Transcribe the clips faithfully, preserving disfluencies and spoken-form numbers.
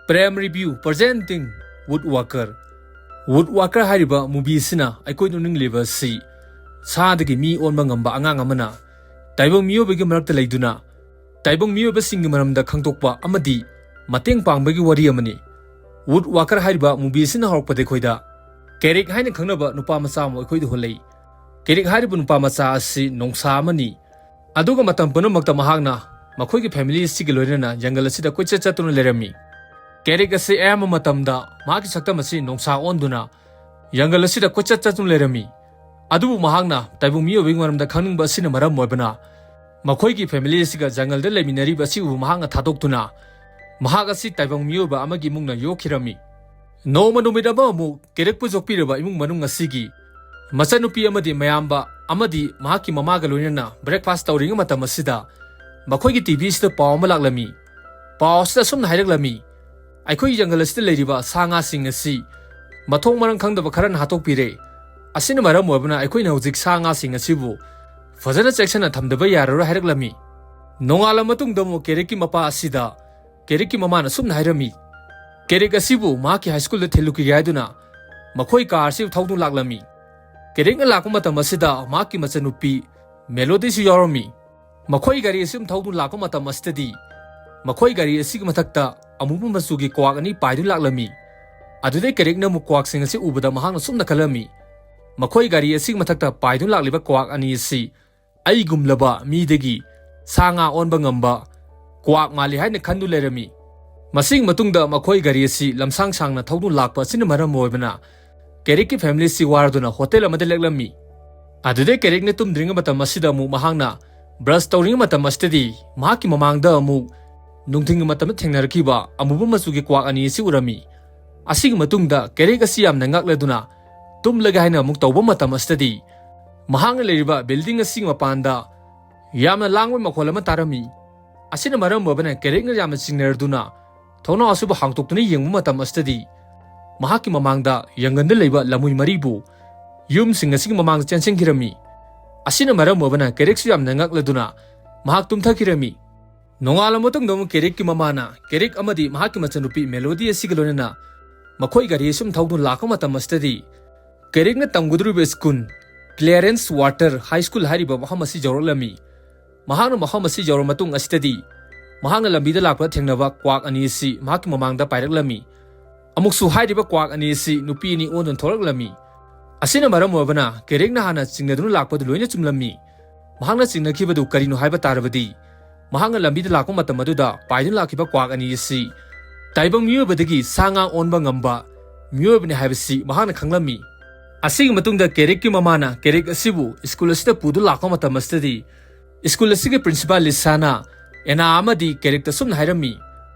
Prem Review presenting Woodworker. Woodworker ꯍꯥꯏꯔꯤꯕ movie ꯑꯁꯤꯅ ꯑꯩꯈꯣꯏꯗ ꯎꯠꯅꯤꯡꯂꯤꯕ ꯑꯁꯤ ꯁꯥꯗꯒꯤ ꯃꯤ ꯑꯣꯟꯕ ꯉꯝꯕ ꯑꯉꯥꯡ ꯑꯃꯅ ꯇꯥꯏꯕꯪ ꯃꯤꯑꯣꯏꯕꯒꯤ ꯃꯔꯛꯇ ꯂꯩꯗꯨꯅ ꯇꯥꯏꯕꯪ ꯃꯤꯑꯣꯏꯕꯁꯤꯡꯒꯤ ꯃꯔꯝꯗ ꯈꯪꯗꯣꯛꯄ ꯑꯃꯗꯤ ꯃꯇꯦꯡ ꯄꯥꯡꯕꯒꯤ ꯋꯥꯔꯤ ꯑꯃꯅꯤ꯫ Woodworker ꯍꯥꯏꯔꯤꯕ movie ꯑꯁꯤꯅ ꯍꯧꯔꯛꯄꯗ ꯑꯩꯈꯣꯏꯗ ꯀꯦꯔꯤꯛ ꯍꯥꯏꯅ ꯈꯪꯅꯕ ꯅꯨꯄꯥ ꯃꯆꯥ ꯑꯃ ꯑꯩꯈꯣꯏꯗ ꯎꯍꯜꯂꯛꯏ꯫ ꯀꯦꯔꯤꯛ ꯍꯥꯏꯔꯤꯕ ꯅꯨꯄꯥ ꯃꯆꯥ ꯑꯁꯤ ꯅꯣꯡꯁꯥ ꯑꯃꯅꯤ꯫ ꯑꯗꯨꯒ ꯃꯇꯝ ꯄꯨꯝꯅꯃꯛꯇ ꯃꯍꯥꯛꯅ ꯃꯈꯣꯏꯒꯤ family ꯑꯁꯤꯒ ꯂꯣꯏꯅꯅ ꯖꯪꯒꯜ ꯑꯁꯤꯗ ꯀꯣꯏꯆꯠ ꯆꯠꯇꯨꯅ ꯂꯩꯔꯝꯃꯤ꯫ ꯀꯦꯔꯤꯛ ꯑꯁꯤ ꯑꯌꯥꯝꯕ ꯃꯇꯝꯗ ꯃꯍꯥꯛꯀꯤ ꯁꯛꯇꯝ ꯑꯁꯤ ꯅꯣꯡꯁꯥ ꯑꯣꯟꯗꯨꯅ ꯖꯪꯒꯜ ꯑꯁꯤꯗ ꯀꯣꯏꯆꯠ ꯆꯠꯇꯨꯅ ꯂꯩꯔꯝꯃꯤ꯫ ꯑꯗꯨꯕꯨ ꯃꯍꯥꯛꯅ ꯇꯥꯏꯕꯪ ꯃꯤꯑꯣꯏꯕꯒꯤ ꯃꯔꯝꯗ ꯈꯪꯅꯤꯡꯕ ꯑꯁꯤꯅ ꯃꯔꯝ ꯑꯣꯏꯕꯅ ꯃꯈꯣꯏꯒꯤ family ꯑꯁꯤꯒ ꯖꯪꯒꯜꯗ ꯂꯩꯃꯤꯟꯅꯔꯤꯕ ꯑꯁꯤ ꯎꯕ ꯃꯍꯥꯛꯅ ꯊꯥꯗꯣꯛꯇꯨꯅ ꯃꯍꯥꯛ ꯑꯁꯤ ꯇꯥꯏꯕꯪ ꯃꯤꯑꯣꯏꯕ ꯑꯃꯒꯤ ꯏꯃꯨꯡꯅ ꯌꯣꯛꯈꯤꯔꯝꯃꯤ꯫ ꯅꯣꯡꯃ ꯅꯨꯃꯤꯠ ꯑꯃ ꯑꯃꯨꯛ ꯀꯦꯔꯤꯛꯄꯨ ꯌꯣꯛꯄꯤꯔꯤꯕ ꯏꯃꯨꯡ ꯃꯅꯨꯡ ꯑꯁꯤꯒꯤ ꯃꯆꯟꯅꯨꯄꯤ ꯑꯃꯗꯤ ꯃꯌꯥꯝꯕ ꯑꯃꯗꯤ ꯃꯍꯥꯛꯀꯤ ꯃꯃꯥꯒ ꯂꯣꯏꯅꯅ breakfast ꯇꯧꯔꯤꯉꯩ ꯃꯇꯝ ꯑꯁꯤꯗ ꯃꯈꯣꯏꯒꯤ TV ꯑꯁꯤꯗ ꯄꯥꯎ ꯑꯃ ꯂꯥꯛꯂꯝꯃꯤ꯫ ꯄꯥꯎ ꯑꯁꯤꯗ ꯑꯁꯨꯝꯅ ꯍꯥꯏꯔꯛꯂꯝꯃꯤ, "ꯑꯩꯈꯣꯏꯒꯤ ꯖꯪꯒꯜ ꯑꯁꯤꯗ ꯂꯩꯔꯤꯕ ꯁꯥ ꯉꯥꯁꯤꯡ ꯑꯁꯤ ꯃꯊꯣꯡ ꯃꯔꯝ ꯈꯪꯗꯕ ꯈꯔꯅ ꯍꯥꯠꯇꯣꯛꯄꯤꯔꯦ꯫ ꯑꯁꯤꯅ ꯃꯔꯝ ꯑꯣꯏꯕꯅ ꯑꯩꯈꯣꯏꯅ ꯍꯧꯖꯤꯛ ꯁꯥ ꯉꯥꯁꯤꯡ ꯑꯁꯤꯕꯨ ꯐꯖꯅ ꯆꯦꯛꯁꯤꯟꯅ ꯊꯝꯗꯕ ꯌꯥꯔꯔꯣꯏ" ꯍꯥꯏꯔꯛꯂꯝꯃꯤ꯫ ꯅꯣꯡꯉꯥꯜꯂ ꯃꯇꯨꯡꯗ ꯑꯃꯨꯛ ꯀꯦꯔꯤꯛꯀꯤ ꯃꯄꯥ ꯑꯁꯤꯗ ꯀꯦꯔꯤꯛꯀꯤ ꯃꯃꯥꯅ ꯑꯁꯨꯝꯅ ꯍꯥꯏꯔꯝꯃꯤ, "ꯀꯦꯔꯤꯛ ꯑꯁꯤꯕꯨ ꯃꯍꯥꯛꯀꯤ high schoolꯗ ꯊꯤꯜꯂꯨꯈꯤꯒꯦ" ꯍꯥꯏꯗꯨꯅ ꯃꯈꯣꯏ car ꯑꯁꯤ ꯊꯧꯗꯨꯅ ꯂꯥꯛꯂꯝꯃꯤ꯫ ꯀꯦꯔꯤꯛꯅ ꯂꯥꯛꯄ ꯃꯇꯝ ꯑꯁꯤꯗ ꯃꯍꯥꯛꯀꯤ ꯃꯆꯟꯅꯨꯄꯤ ꯃꯦꯂꯣꯗꯤꯁꯨ ꯌꯥꯎꯔꯝꯃꯤ꯫ ꯃꯈꯣꯏ ꯒꯥꯔꯤ ꯑꯁꯤ ꯊꯧꯗꯨꯅ ꯂꯥꯛꯄ ꯃꯇꯝ ꯑꯁꯤꯗꯗꯤ ꯃꯈꯣꯏ ꯒꯥꯔꯤ ꯑꯁꯤꯒꯤ ꯃꯊꯛꯇ ꯑꯃꯨꯕ ꯃꯆꯨꯒꯤ ꯀ꯭ꯋꯥꯛ ꯑꯅꯤ ꯄꯥꯏꯗꯨꯅ ꯂꯥꯛꯂꯝꯃꯤ꯫ ꯑꯗꯨꯗꯩ ꯀꯦꯔꯤꯛꯅ ꯑꯃꯨꯛ ꯀ꯭ꯋꯥꯛꯁꯤꯡ ꯑꯁꯤ ꯎꯕꯗ ꯃꯍꯥꯛꯅ ꯁꯨꯝꯅ ꯈꯜꯂꯝꯃꯤ, "ꯃꯈꯣꯏ ꯒꯥꯔꯤ ꯑꯁꯤꯒꯤ ꯃꯊꯛꯇ ꯄꯥꯏꯗꯨꯅ ꯂꯥꯛꯂꯤꯕ ꯀ꯭ꯋꯥꯛ ꯑꯅꯤ ꯑꯁꯤ ꯑꯩꯒꯨꯝꯂꯕ ꯃꯤꯗꯒꯤ ꯁꯥ ꯉꯥ ꯑꯣꯟꯕ ꯉꯝꯕ ꯀ꯭ꯋꯥꯛ ꯃꯥꯜꯂꯤ" ꯍꯥꯏꯅ ꯈꯟꯗꯨꯅ ꯂꯩꯔꯝꯃꯤ꯫ ꯃꯁꯤꯒꯤ ꯃꯇꯨꯡꯗ ꯃꯈꯣꯏ ꯒꯥꯔꯤ ꯑꯁꯤ ꯂꯝꯁꯥꯡ ꯁꯥꯡꯅ ꯊꯧꯗꯨꯅ ꯂꯥꯛꯄ ꯑꯁꯤꯅ ꯃꯔꯝ ꯑꯣꯏꯕꯅ ꯀꯦꯔꯤꯛꯀꯤ family ꯑꯁꯤ ꯋꯥꯔꯗꯨꯅ hotel ꯑꯃꯗ ꯂꯦꯛꯂꯝꯃꯤ꯫ ꯑꯗꯨꯗꯩ ꯀꯦꯔꯤꯛꯅ ꯇꯨꯝꯗ꯭ꯔꯤꯉꯩ ꯃꯇꯝ ꯑꯁꯤꯗ ꯑꯃꯨꯛ ꯃꯍꯥꯛꯅ brush ꯇꯧꯔꯤꯉꯩ ꯃꯇꯝ ꯑꯁꯤꯗꯗꯤ ꯃꯍꯥꯛꯀꯤ ꯃꯃꯥꯡꯗ ꯑꯃꯨꯛ ꯅꯨꯡꯊꯤꯜꯒꯤ ꯃꯇꯝꯗ ꯊꯦꯡꯅꯔꯛꯈꯤꯕ ꯑꯃꯨꯕ ꯃꯆꯨꯒꯤ ꯀ꯭ꯋꯥꯛ ꯑꯅꯤ ꯑꯁꯤ ꯎꯔꯝꯃꯤ꯫ ꯑꯁꯤꯒꯤ ꯃꯇꯨꯡꯗ ꯀꯦꯔꯤꯛ ꯑꯁꯤ ꯌꯥꯝꯅ ꯉꯛꯂꯗꯨꯅ ꯇꯨꯝꯂꯒꯦ ꯍꯥꯏꯅ ꯑꯃꯨꯛ ꯇꯧꯕ ꯃꯇꯝ ꯑꯁꯤꯗꯗꯤ ꯃꯍꯥꯛꯅ ꯂꯩꯔꯤꯕ building ꯑꯁꯤꯒꯤ ꯃꯄꯥꯟꯗ ꯌꯥꯝꯅ ꯂꯥꯡꯕꯒꯤ ꯃꯈꯣꯜ ꯑꯃ ꯇꯥꯔꯝꯃꯤ꯫ ꯑꯁꯤꯅ ꯃꯔꯝ ꯑꯣꯏꯕꯅ ꯀꯦꯔꯤꯛꯅ ꯌꯥꯝꯅ ꯆꯤꯡꯅꯔꯗꯨꯅ ꯊꯣꯡꯅꯥꯎ ꯑꯁꯤꯕꯨ ꯍꯥꯡꯇꯣꯛꯇꯨꯅ ꯌꯦꯡꯕ ꯃꯇꯝ ꯑꯁꯤꯗꯗꯤ ꯃꯍꯥꯛꯀꯤ ꯃꯃꯥꯡꯗ ꯌꯥꯡꯒꯟꯗ ꯂꯩꯕ ꯂꯃꯨꯏ ꯃꯔꯤꯕꯨ ꯌꯨꯝꯁꯤꯡ ꯑꯁꯤꯒꯤ ꯃꯃꯥꯡꯗ ꯆꯦꯟꯁꯤꯟꯈꯤꯔꯝꯃꯤ꯫ ꯑꯁꯤꯅ ꯃꯔꯝ ꯑꯣꯏꯕꯅ ꯀꯦꯔꯤꯛꯁꯨ ꯌꯥꯝꯅ ꯉꯛꯂꯗꯨꯅ ꯃꯍꯥꯛ ꯇꯨꯝꯊꯈꯤꯔꯝꯃꯤ꯫ ꯅꯣꯡꯉꯥꯜꯂ ꯃꯇꯨꯡꯗ ꯑꯃꯨꯛ ꯀꯦꯔꯤꯛꯀꯤ ꯃꯃꯥꯅ ꯀꯦꯔꯤꯛ ꯑꯃꯗꯤ ꯃꯍꯥꯛꯀꯤ ꯃꯆꯟꯅꯨꯄꯤ ꯃꯦꯂꯣꯗꯤ ꯑꯁꯤꯒ ꯂꯣꯏꯅꯅ ꯃꯈꯣꯏ ꯒꯥꯔꯤ ꯑꯁꯨꯝ ꯊꯧꯗꯨꯅ ꯂꯥꯛꯄ ꯃꯇꯝ ꯑꯁꯤꯗꯗꯤ, ꯀꯦꯔꯤꯛꯅ ꯇꯝꯒꯗꯧꯔꯤꯕ school clearance water high school ꯍꯥꯏꯔꯤꯕ ꯃꯐꯝ ꯑꯁꯤ ꯌꯧꯔꯛꯂꯝꯃꯤ꯫ ꯃꯍꯥꯛꯅ ꯃꯐꯝ ꯑꯁꯤ ꯌꯧꯔ ꯃꯇꯨꯡ ꯑꯁꯤꯗꯗꯤ ꯃꯍꯥꯛꯅ ꯂꯝꯕꯤꯗ ꯂꯥꯛꯄꯗ ꯊꯦꯡꯅꯕ ꯀ꯭ꯋꯥꯛ ꯑꯅꯤ ꯑꯁꯤ ꯃꯍꯥꯛꯀꯤ ꯃꯃꯥꯡꯗ ꯄꯥꯏꯔꯛꯂꯝꯃꯤ꯫ ꯑꯃꯨꯛꯁꯨ ꯍꯥꯏꯔꯤꯕ ꯀ꯭ꯋꯥꯛ ꯑꯅꯤ ꯑꯁꯤ ꯅꯨꯄꯤ ꯑꯅꯤ ꯑꯣꯟꯗꯨꯅ ꯊꯣꯛꯂꯛꯂꯝꯃꯤ꯫ ꯑꯁꯤꯅ ꯃꯔꯝ ꯑꯣꯏꯕꯅ ꯀꯦꯔꯤꯛꯅ ꯍꯥꯟꯅ ꯆꯤꯡꯅꯗꯨꯅ ꯂꯥꯛꯄꯗꯨ ꯂꯣꯏꯅ ꯆꯨꯝꯂꯝꯃꯤ꯫ ꯃꯍꯥꯛꯅ ꯆꯤꯡꯅꯈꯤꯕꯗꯨ ꯀꯔꯤꯅꯣ ꯍꯥꯏꯕ ꯇꯥꯔꯕꯗꯤ, ꯃꯍꯥꯛꯅ ꯂꯝꯕꯤꯗ ꯂꯥꯛꯄ ꯃꯇꯝ ꯑꯗꯨꯗ ꯄꯥꯏꯗꯨꯅ ꯂꯥꯛꯈꯤꯕ ꯀ꯭ꯋꯥꯛ ꯑꯅꯤ ꯑꯁꯤ ꯇꯥꯏꯕꯪ ꯃꯤꯑꯣꯏꯕꯗꯒꯤ ꯁꯥ ꯉꯥ ꯑꯣꯟꯕ ꯉꯝꯕ ꯃꯤꯑꯣꯏꯕꯅꯤ ꯍꯥꯏꯕꯁꯤ ꯃꯍꯥꯛꯅ ꯈꯪꯂꯝꯃꯤ꯫ ꯑꯁꯤꯒꯤ ꯃꯇꯨꯡꯗ ꯀꯦꯔꯤꯛꯀꯤ ꯃꯃꯥꯅ ꯀꯦꯔꯤꯛ ꯑꯁꯤꯕꯨ ꯁ꯭ꯀꯨꯜ ꯑꯁꯤꯗ ꯄꯨꯗꯨꯅ ꯂꯥꯛꯄ ꯃꯇꯝ ꯑꯁꯤꯗꯗꯤ, ꯁ꯭ꯀꯨꯜ ꯑꯁꯤꯒꯤ ꯄ꯭ꯔꯤꯟꯁꯤꯄꯥꯜ ꯂꯤꯁꯥꯅ ꯑꯦꯅꯥ ꯑꯃꯗꯤ ꯀꯦꯔꯤꯛꯇ ꯑꯁꯨꯝꯅ ꯍꯥꯏꯔꯝꯃꯤ,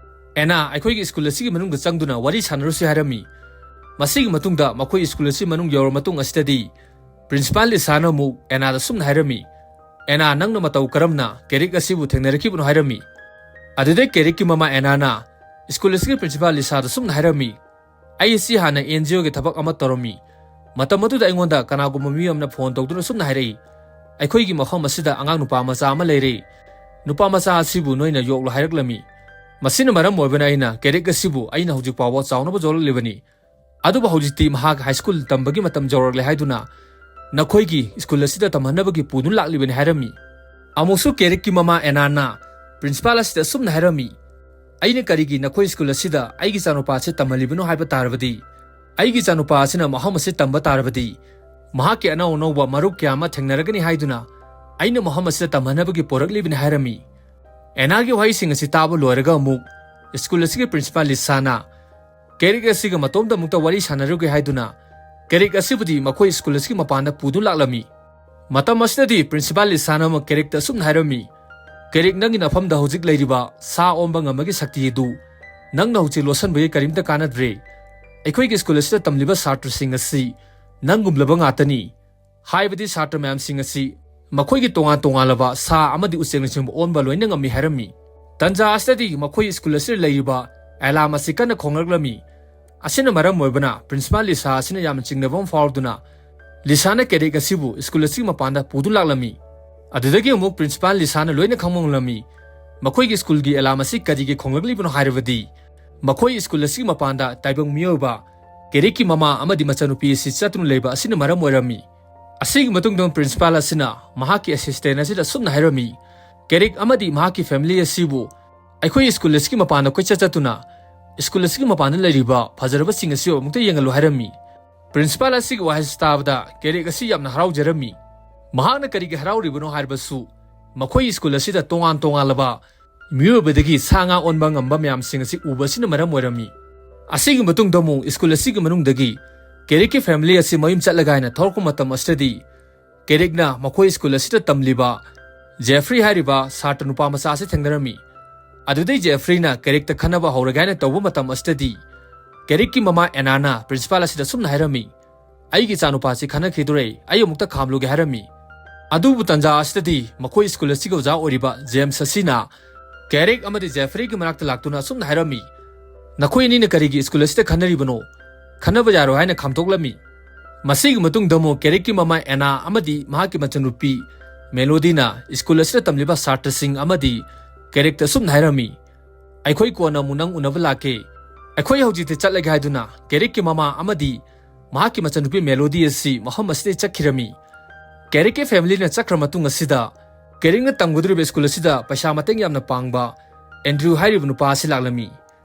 "ꯑꯦꯅꯥ, ꯑꯩꯈꯣꯏꯒꯤ ꯁ꯭ꯀꯨꯜ ꯑꯁꯤꯒꯤ ꯃꯅꯨꯡꯗ ꯆꯪꯗꯨꯅ ꯋꯥꯔꯤ ꯁꯥꯟꯅꯔꯨꯁꯤ" ꯍꯥꯏꯔꯝꯃꯤ꯫ ꯃꯁꯤꯒꯤ ꯃꯇꯨꯡꯗ ꯃꯈꯣꯏ ꯁ꯭ꯀꯨꯜ ꯑꯁꯤ ꯃꯅꯨꯡ ꯌꯧꯔꯕ ꯃꯇꯨꯡ ꯑꯁꯤꯗꯗꯤ, ꯄ꯭ꯔꯤꯟꯁꯤꯄꯥꯜ ꯂꯤꯁꯥꯅ ꯑꯃꯨꯛ ꯑꯦꯅꯥꯗ ꯑꯁꯨꯝꯅ ꯍꯥꯏꯔꯝꯃꯤ, "ꯑꯦꯅꯥ, ꯅꯪꯅ ꯃꯇꯧ ꯀꯔꯝꯅ ꯀꯦꯔꯤꯛ ꯑꯁꯤꯕꯨ ꯊꯦꯡꯅꯔꯛꯈꯤꯕꯅꯣ?" ꯍꯥꯏꯔꯝꯃꯤ꯫ ꯑꯗꯨꯗꯩ ꯀꯦꯔꯤꯛꯀꯤ ꯃꯃꯥ ꯑꯦꯅꯥꯅ ꯁ꯭ꯀꯨꯜ ꯑꯁꯤꯒꯤ ꯄ꯭ꯔꯤꯟꯁꯤꯄꯥꯜ ꯂꯤꯁꯥꯗ ꯑꯁꯨꯝꯅ ꯍꯥꯏꯔꯝꯃꯤ, "ꯑꯩ ꯑꯁꯤ ꯍꯥꯟꯅ ꯑꯦꯟ ꯖꯤ ꯑꯣꯒꯤ ꯊꯕꯛ ꯑꯃ ꯇꯧꯔꯝꯃꯤ꯫ ꯃꯇꯝ ꯑꯗꯨꯗ ꯑꯩꯉꯣꯟꯗ ꯀꯅꯥꯒꯨꯝꯕ ꯃꯤꯑꯣꯏ ꯑꯃꯅ ꯐꯣꯟ ꯇꯧꯗꯨꯅ ꯑꯁꯨꯝꯅ ꯍꯥꯏꯔꯛꯏ, 'ꯑꯩꯈꯣꯏꯒꯤ ꯃꯐꯝ ꯑꯁꯤꯗ ꯑꯉꯥꯡ ꯅꯨꯄꯥ ꯃꯆꯥ ꯑꯃ ꯂꯩꯔꯦ꯫ ꯅꯨꯄꯥ ꯃꯆꯥ ꯑꯁꯤꯕꯨ ꯅꯣꯏꯅ ꯌꯣꯛꯂꯨ' ꯍꯥꯏꯔꯛꯂꯝꯃꯤ꯫ ꯃꯁꯤꯅ ꯃꯔꯝ ꯑꯣꯏꯕꯅ ꯑꯩꯅ ꯀꯦꯔꯤꯛ ꯑꯁꯤꯕꯨ ꯑꯩꯅ ꯍꯧꯖꯤꯛ ꯐꯥꯎꯕ ꯆꯥꯎꯅꯕ ꯌꯣꯛꯂꯛꯂꯤꯕꯅꯤ꯫ ꯑꯗꯨꯕꯨ ꯍꯧꯖꯤꯛꯇꯤ ꯃꯍꯥꯛ ꯍꯥꯏ ꯁ꯭ꯀꯨꯜ ꯇꯝꯕꯒꯤ ꯃꯇꯝ ꯌꯧꯔꯛꯂꯦ ꯍꯥꯏꯗꯨꯅ ꯅꯈꯣꯏꯒꯤ ꯁ꯭ꯀꯨꯜ ꯑꯁꯤꯗ ꯇꯝꯍꯟꯅꯕꯒꯤ ꯄꯨꯗꯨꯅ ꯂꯥꯛꯂꯤꯕꯅꯤ" ꯍꯥꯏꯔꯝꯃꯤ꯫ ꯑꯃꯨꯛꯁꯨ ꯀꯦꯔꯤꯛꯀꯤ ꯃꯃꯥ ꯑꯦꯅꯥꯅ ꯄ꯭ꯔꯤꯟꯁꯤꯄꯥꯜ ꯑꯁꯤꯗ ꯑꯁꯨꯝꯅ ꯍꯥꯏꯔꯝꯃꯤ, "ꯑꯩꯅ ꯀꯔꯤꯒꯤ ꯅꯈꯣꯏ ꯁ꯭ꯀꯨꯜ ꯑꯁꯤꯗ ꯑꯩꯒꯤ ꯏꯆꯥꯅꯨꯄꯥ ꯑꯁꯤ ꯇꯝꯍꯜꯂꯤꯕꯅꯣ ꯍꯥꯏꯕ ꯇꯥꯔꯕꯗꯤ, ꯑꯩꯒꯤ ꯏꯆꯥꯅꯨꯄꯥ ꯑꯁꯤꯅ ꯃꯐꯝ ꯑꯁꯤ ꯇꯝꯕ ꯇꯥꯔꯕꯗꯤ, ꯃꯍꯥꯛꯀꯤ ꯑꯅꯧ ꯑꯅꯧꯕ ꯃꯔꯨꯞ ꯀꯌꯥ ꯑꯃ ꯊꯦꯡꯅꯔꯒꯅꯤ ꯍꯥꯏꯗꯨꯅ ꯑꯩꯅ ꯃꯐꯝ ꯑꯁꯤꯗ ꯇꯝꯍꯟꯅꯕꯒꯤ ꯄꯣꯔꯛꯂꯤꯕꯅꯤ" ꯍꯥꯏꯔꯝꯃꯤ꯫ ꯑꯦꯅꯥꯒꯤ ꯋꯥꯍꯩꯁꯤꯡ ꯑꯁꯤ ꯇꯥꯕ ꯂꯣꯏꯔꯒ ꯑꯃꯨꯛ ꯁ꯭ꯀꯨꯜ ꯑꯁꯤꯒꯤ ꯄ꯭ꯔꯤꯟꯁꯤꯄꯥꯜ ꯂꯤꯁꯥꯅ ꯀꯦꯔꯤꯛ ꯑꯁꯤꯒ ꯃꯇꯣꯝꯗ ꯑꯃꯨꯛꯇ ꯋꯥꯔꯤ ꯁꯥꯟꯅꯔꯨꯒꯦ ꯍꯥꯏꯗꯨꯅ ꯀꯦꯔꯤꯛ ꯑꯁꯤꯕꯨꯗꯤ ꯃꯈꯣꯏ ꯁ꯭ꯀꯨꯜ ꯑꯁꯤꯒꯤ ꯃꯄꯥꯟꯗ ꯄꯨꯗꯨꯅ ꯂꯥꯛꯂꯝꯃꯤ꯫ ꯃꯇꯝ ꯑꯁꯤꯗꯗꯤ ꯄ꯭ꯔꯤꯟꯁꯤꯄꯥꯜ ꯂꯤꯁꯥꯅ ꯑꯃꯨꯛ ꯀꯦꯔꯤꯛꯇ ꯑꯁꯨꯝꯅ ꯍꯥꯏꯔꯝꯃꯤ, "ꯀꯦꯔꯤꯛ, ꯅꯪꯒꯤ ꯅꯐꯝꯗ ꯍꯧꯖꯤꯛ ꯂꯩꯔꯤꯕ ꯁꯥ ꯑꯣꯟꯕ ꯉꯝꯕꯒꯤ ꯁꯛꯇꯤ ꯑꯗꯨ ꯅꯪꯅ ꯍꯧꯖꯤꯛ ꯂꯣꯠꯁꯤꯟꯕꯒꯤ ꯀꯔꯤꯝꯇ ꯀꯥꯟꯅꯗ꯭ꯔꯦ꯫ ꯑꯩꯈꯣꯏꯒꯤ ꯁ꯭ꯀꯨꯜ ꯑꯁꯤꯗ ꯇꯝꯂꯤꯕ ꯁꯥꯇ꯭ꯔꯁꯤꯡ ꯑꯁꯤ ꯅꯪꯒꯨꯝꯂꯕ ꯉꯥꯛꯇꯅꯤ꯫ ꯍꯥꯏꯕꯗꯤ ꯁꯥꯇ꯭ꯔ ꯃꯌꯥꯝꯁꯤꯡ ꯑꯁꯤ ꯃꯈꯣꯏꯒꯤ ꯇꯣꯉꯥꯟ ꯇꯣꯉꯥꯟꯂꯕ ꯁꯥ ꯑꯃꯗꯤ ꯎꯆꯦꯛꯅꯆꯤꯡꯕ ꯑꯣꯟꯕ ꯂꯣꯏꯅ ꯉꯝꯃꯤ" ꯍꯥꯏꯔꯝꯃꯤ꯫ ꯇꯟꯖꯥ ꯑꯁꯤꯗꯗꯤ ꯃꯈꯣꯏ ꯁ꯭ꯀꯨꯜ ꯑꯁꯤꯗ ꯂꯩꯔꯤꯕ ꯑꯦꯂꯥꯝ ꯑꯁꯤ ꯀꯟꯅ ꯈꯣꯡꯂꯛꯂꯝꯃꯤ꯫ ꯑꯁꯤꯅ ꯃꯔꯝ ꯑꯣꯏꯕꯅ ꯄ꯭ꯔꯤꯟꯁꯤꯄꯥꯜ ꯂꯤꯁꯥ ꯑꯁꯤꯅ ꯌꯥꯝꯅ ꯆꯤꯡꯅꯕ ꯑꯃ ꯐꯥꯎꯗꯨꯅ ꯂꯤꯁꯥꯅ ꯀꯦꯔꯤꯛ ꯑꯁꯤꯕꯨ ꯁ꯭ꯀꯨꯜ ꯑꯁꯤꯒꯤ ꯃꯄꯥꯟꯗ ꯄꯨꯗꯨꯅ ꯂꯥꯛꯂꯝꯃꯤ꯫ ꯑꯗꯨꯗꯒꯤ ꯑꯃꯨꯛ ꯄ꯭ꯔꯤꯟꯁꯤꯄꯥꯜ ꯂꯤꯁꯥꯅ ꯂꯣꯏꯅ ꯈꯪꯕ ꯉꯝꯂꯝꯃꯤ꯫ ꯃꯈꯣꯏꯒꯤ ꯁ꯭ꯀꯨꯜꯒꯤ ꯑꯦꯂꯥꯔꯝ ꯑꯁꯤ ꯀꯔꯤꯒꯤ ꯈꯣꯡꯂꯛꯂꯤꯕꯅꯣ ꯍꯥꯏꯔꯕꯗꯤ, ꯃꯈꯣꯏ ꯁ꯭ꯀꯨꯜ ꯑꯁꯤꯒꯤ ꯃꯄꯥꯟꯗ ꯇꯥꯏꯕꯪ ꯃꯤꯑꯣꯏꯕ ꯀꯦꯔꯤꯛꯀꯤ ꯃꯃꯥ ꯑꯃꯗꯤ ꯃꯆꯥꯅꯨꯄꯤ ꯑꯁꯤ ꯆꯠꯇꯨꯅ ꯂꯩꯕ ꯑꯁꯤꯅ ꯃꯔꯝ ꯑꯣꯏꯔꯝꯃꯤ꯫ ꯑꯁꯤꯒꯤ ꯃꯇꯨꯡꯗ ꯄ꯭ꯔꯤꯟꯁꯤꯄꯥꯜ ꯑꯁꯤꯅ ꯃꯍꯥꯛꯀꯤ ꯑꯦꯁꯤꯁꯇꯦꯟ ꯑꯁꯤꯗ ꯑꯁꯨꯝꯅ ꯍꯥꯏꯔꯝꯃꯤ, "ꯀꯦꯔꯤꯛ ꯑꯃꯗꯤ ꯃꯍꯥꯛꯀꯤ ꯐꯦꯃꯤꯂꯤ ꯑꯁꯤꯕꯨ ꯑꯩꯈꯣꯏ ꯁ꯭ꯀꯨꯜ ꯑꯁꯤꯒꯤ ꯃꯄꯥꯟꯗ ꯀꯣꯏꯆꯠ ꯆꯠꯇꯨꯅ ꯁ꯭ꯀꯨꯜ ꯑꯁꯤꯒꯤ ꯃꯄꯥꯟꯗ ꯂꯩꯔꯤꯕ ꯐꯖꯔꯕꯁꯤꯡ ꯑꯁꯤ ꯑꯃꯨꯛꯇ ꯌꯦꯡꯍꯜꯂꯨ" ꯍꯥꯏꯔꯝꯃꯤ꯫ ꯄ꯭ꯔꯤꯟꯁꯤꯄꯥꯜ ꯑꯁꯤꯒꯤ ꯋꯥꯍꯩꯁꯤ ꯇꯥꯕꯗ ꯀꯦꯔꯤꯛ ꯑꯁꯤ ꯌꯥꯝꯅ ꯍꯔꯥꯎꯖꯔꯝꯃꯤ꯫ ꯃꯍꯥꯛꯅ ꯀꯔꯤꯒꯤ ꯍꯔꯥꯎꯔꯤꯕꯅꯣ ꯍꯥꯏꯔꯕꯁꯨ, ꯃꯈꯣꯏ ꯁ꯭ꯀꯨꯜ ꯑꯁꯤꯗ ꯇꯣꯉꯥꯟ ꯇꯣꯉꯥꯟꯂꯕ ꯃꯤꯑꯣꯏꯕꯗꯒꯤ ꯁꯥ ꯉꯥ ꯑꯣꯟꯕ ꯉꯝꯕ ꯃꯌꯥꯝꯁꯤꯡ ꯑꯁꯤ ꯎꯕ ꯑꯁꯤꯅ ꯃꯔꯝ ꯑꯣꯏꯔꯝꯃꯤ꯫ ꯑꯁꯤꯒꯤ ꯃꯇꯨꯡꯗ ꯑꯃꯨꯛ ꯁ꯭ꯀꯨꯜ ꯑꯁꯤꯒꯤ ꯃꯅꯨꯡꯗꯒꯤ ꯀꯦꯔꯤꯛꯀꯤ ꯐꯦꯃꯤꯂꯤ ꯑꯁꯤ ꯃꯌꯨꯝ ꯆꯠꯂꯒ ꯍꯥꯏꯅ ꯊꯣꯛꯂꯛꯄ ꯃꯇꯝ ꯑꯁꯤꯗꯗꯤ, ꯀꯦꯔꯤꯛꯅ ꯃꯈꯣꯏ ꯁ꯭ꯀꯨꯜ ꯑꯁꯤꯗ ꯇꯝꯂꯤꯕ ꯖꯦꯐ꯭ꯔꯤ ꯍꯥꯏꯔꯤꯕ ꯁꯥꯇ꯭ꯔ ꯅꯨꯄꯥ ꯃꯆꯥ ꯑꯁꯤ ꯊꯦꯡꯅꯔꯝꯃꯤ꯫ ꯑꯗꯨꯗꯩ ꯖꯦꯐ꯭ꯔꯤꯅ ꯀꯦꯔꯤꯛꯇ ꯈꯟꯅꯕ ꯍꯧꯔꯒꯦ ꯍꯥꯏꯅ ꯇꯧꯕ ꯃꯇꯝ ꯑꯁꯤꯗꯗꯤ, ꯀꯦꯔꯤꯛꯀꯤ ꯃꯃꯥ ꯑꯦꯅꯥꯅ ꯄ꯭ꯔꯤꯟꯁꯤꯄꯥꯜ ꯑꯁꯤꯗ ꯁꯨꯝꯅ ꯍꯥꯏꯔꯝꯃꯤ, "ꯑꯩꯒꯤ ꯏꯆꯥꯅꯨꯄꯥꯁꯤ ꯈꯟꯅꯈꯤꯗꯣꯔꯦ, ꯑꯩ ꯑꯃꯨꯛꯇ ꯈꯥꯝꯂꯨꯒꯦ" ꯍꯥꯏꯔꯝꯃꯤ꯫ ꯑꯗꯨꯕꯨ ꯇꯟꯖꯥ ꯑꯁꯤꯗꯗꯤ ꯃꯈꯣꯏ ꯁ꯭ꯀꯨꯜ ꯑꯁꯤꯒꯤ ꯑꯣꯖꯥ ꯑꯣꯏꯔꯤꯕ ꯖꯦꯝꯁ ꯑꯁꯤꯅ ꯀꯦꯔꯤꯛ ꯑꯃꯗꯤ ꯖꯦꯐ꯭ꯔꯤꯒꯤ ꯃꯅꯥꯛꯇ ꯂꯥꯛꯇꯨꯅ ꯑꯁꯨꯝꯅ ꯍꯥꯏꯔꯝꯃꯤ, "ꯅꯈꯣꯏ ꯑꯅꯤꯅ ꯀꯔꯤꯒꯤ ꯁ꯭ꯀꯨꯜ ꯑꯁꯤꯗ ꯈꯟꯅꯔꯤꯕꯅꯣ? ꯈꯟꯅꯕ ꯌꯥꯔꯣꯏ" ꯍꯥꯏꯅ ꯈꯥꯝꯗꯣꯛꯂꯝꯃꯤ꯫ ꯃꯁꯤꯒꯤ ꯃꯇꯨꯡꯗ ꯑꯃꯨꯛ ꯀꯦꯔꯤꯛꯀꯤ ꯃꯃꯥ ꯑꯦꯅꯥ ꯑꯃꯗꯤ ꯃꯍꯥꯛꯀꯤ ꯃꯆꯟꯅꯨꯄꯤ ꯃꯦꯂꯣꯗꯤꯅ ꯁ꯭ꯀꯨꯜ ꯑꯁꯤꯗ ꯇꯝꯂꯤꯕ ꯁꯥꯇ꯭ꯔꯁꯤꯡ ꯑꯃꯗꯤ ꯀꯦꯔꯤꯛꯇ ꯑꯁꯨꯝꯅ ꯍꯥꯏꯔꯝꯃꯤ, "ꯑꯩꯈꯣꯏ ꯀꯣꯟꯅ ꯑꯃꯨꯛ ꯅꯪ ꯎꯅꯕ ꯂꯥꯛꯀꯦ꯫ ꯑꯩꯈꯣꯏ ꯍꯧꯖꯤꯛꯇꯤ ꯆꯠꯂꯒꯦ" ꯍꯥꯏꯗꯨꯅ ꯀꯦꯔꯤꯛꯀꯤ ꯃꯃꯥ ꯑꯃꯗꯤ ꯃꯍꯥꯛꯀꯤ ꯃꯆꯟꯅꯨꯄꯤ ꯃꯦꯂꯣꯗꯤ ꯑꯁꯤ ꯃꯐꯝ ꯑꯁꯤꯗꯒꯤ ꯆꯠꯈꯤꯔꯝꯃꯤ꯫ ꯀꯦꯔꯤꯛꯀꯤ ꯐꯦꯃꯤꯂꯤꯅ ꯆꯠꯈ꯭ꯔ ꯃꯇꯨꯡ ꯑꯁꯤꯗ, ꯀꯦꯔꯤꯛꯅ ꯇꯝꯒꯗꯧꯔꯤꯕ ꯁ꯭ꯀꯨꯜ ꯑꯁꯤꯗ ꯄꯩꯁꯥ ꯃꯇꯦꯡ ꯌꯥꯝꯅ ꯄꯥꯡꯕ ꯑꯦꯟꯗ꯭ꯔꯤꯌꯨ ꯍꯥꯏꯔꯤꯕ ꯅꯨꯄꯥ ꯑꯁꯤ ꯂꯥꯛꯂꯝꯃꯤ꯫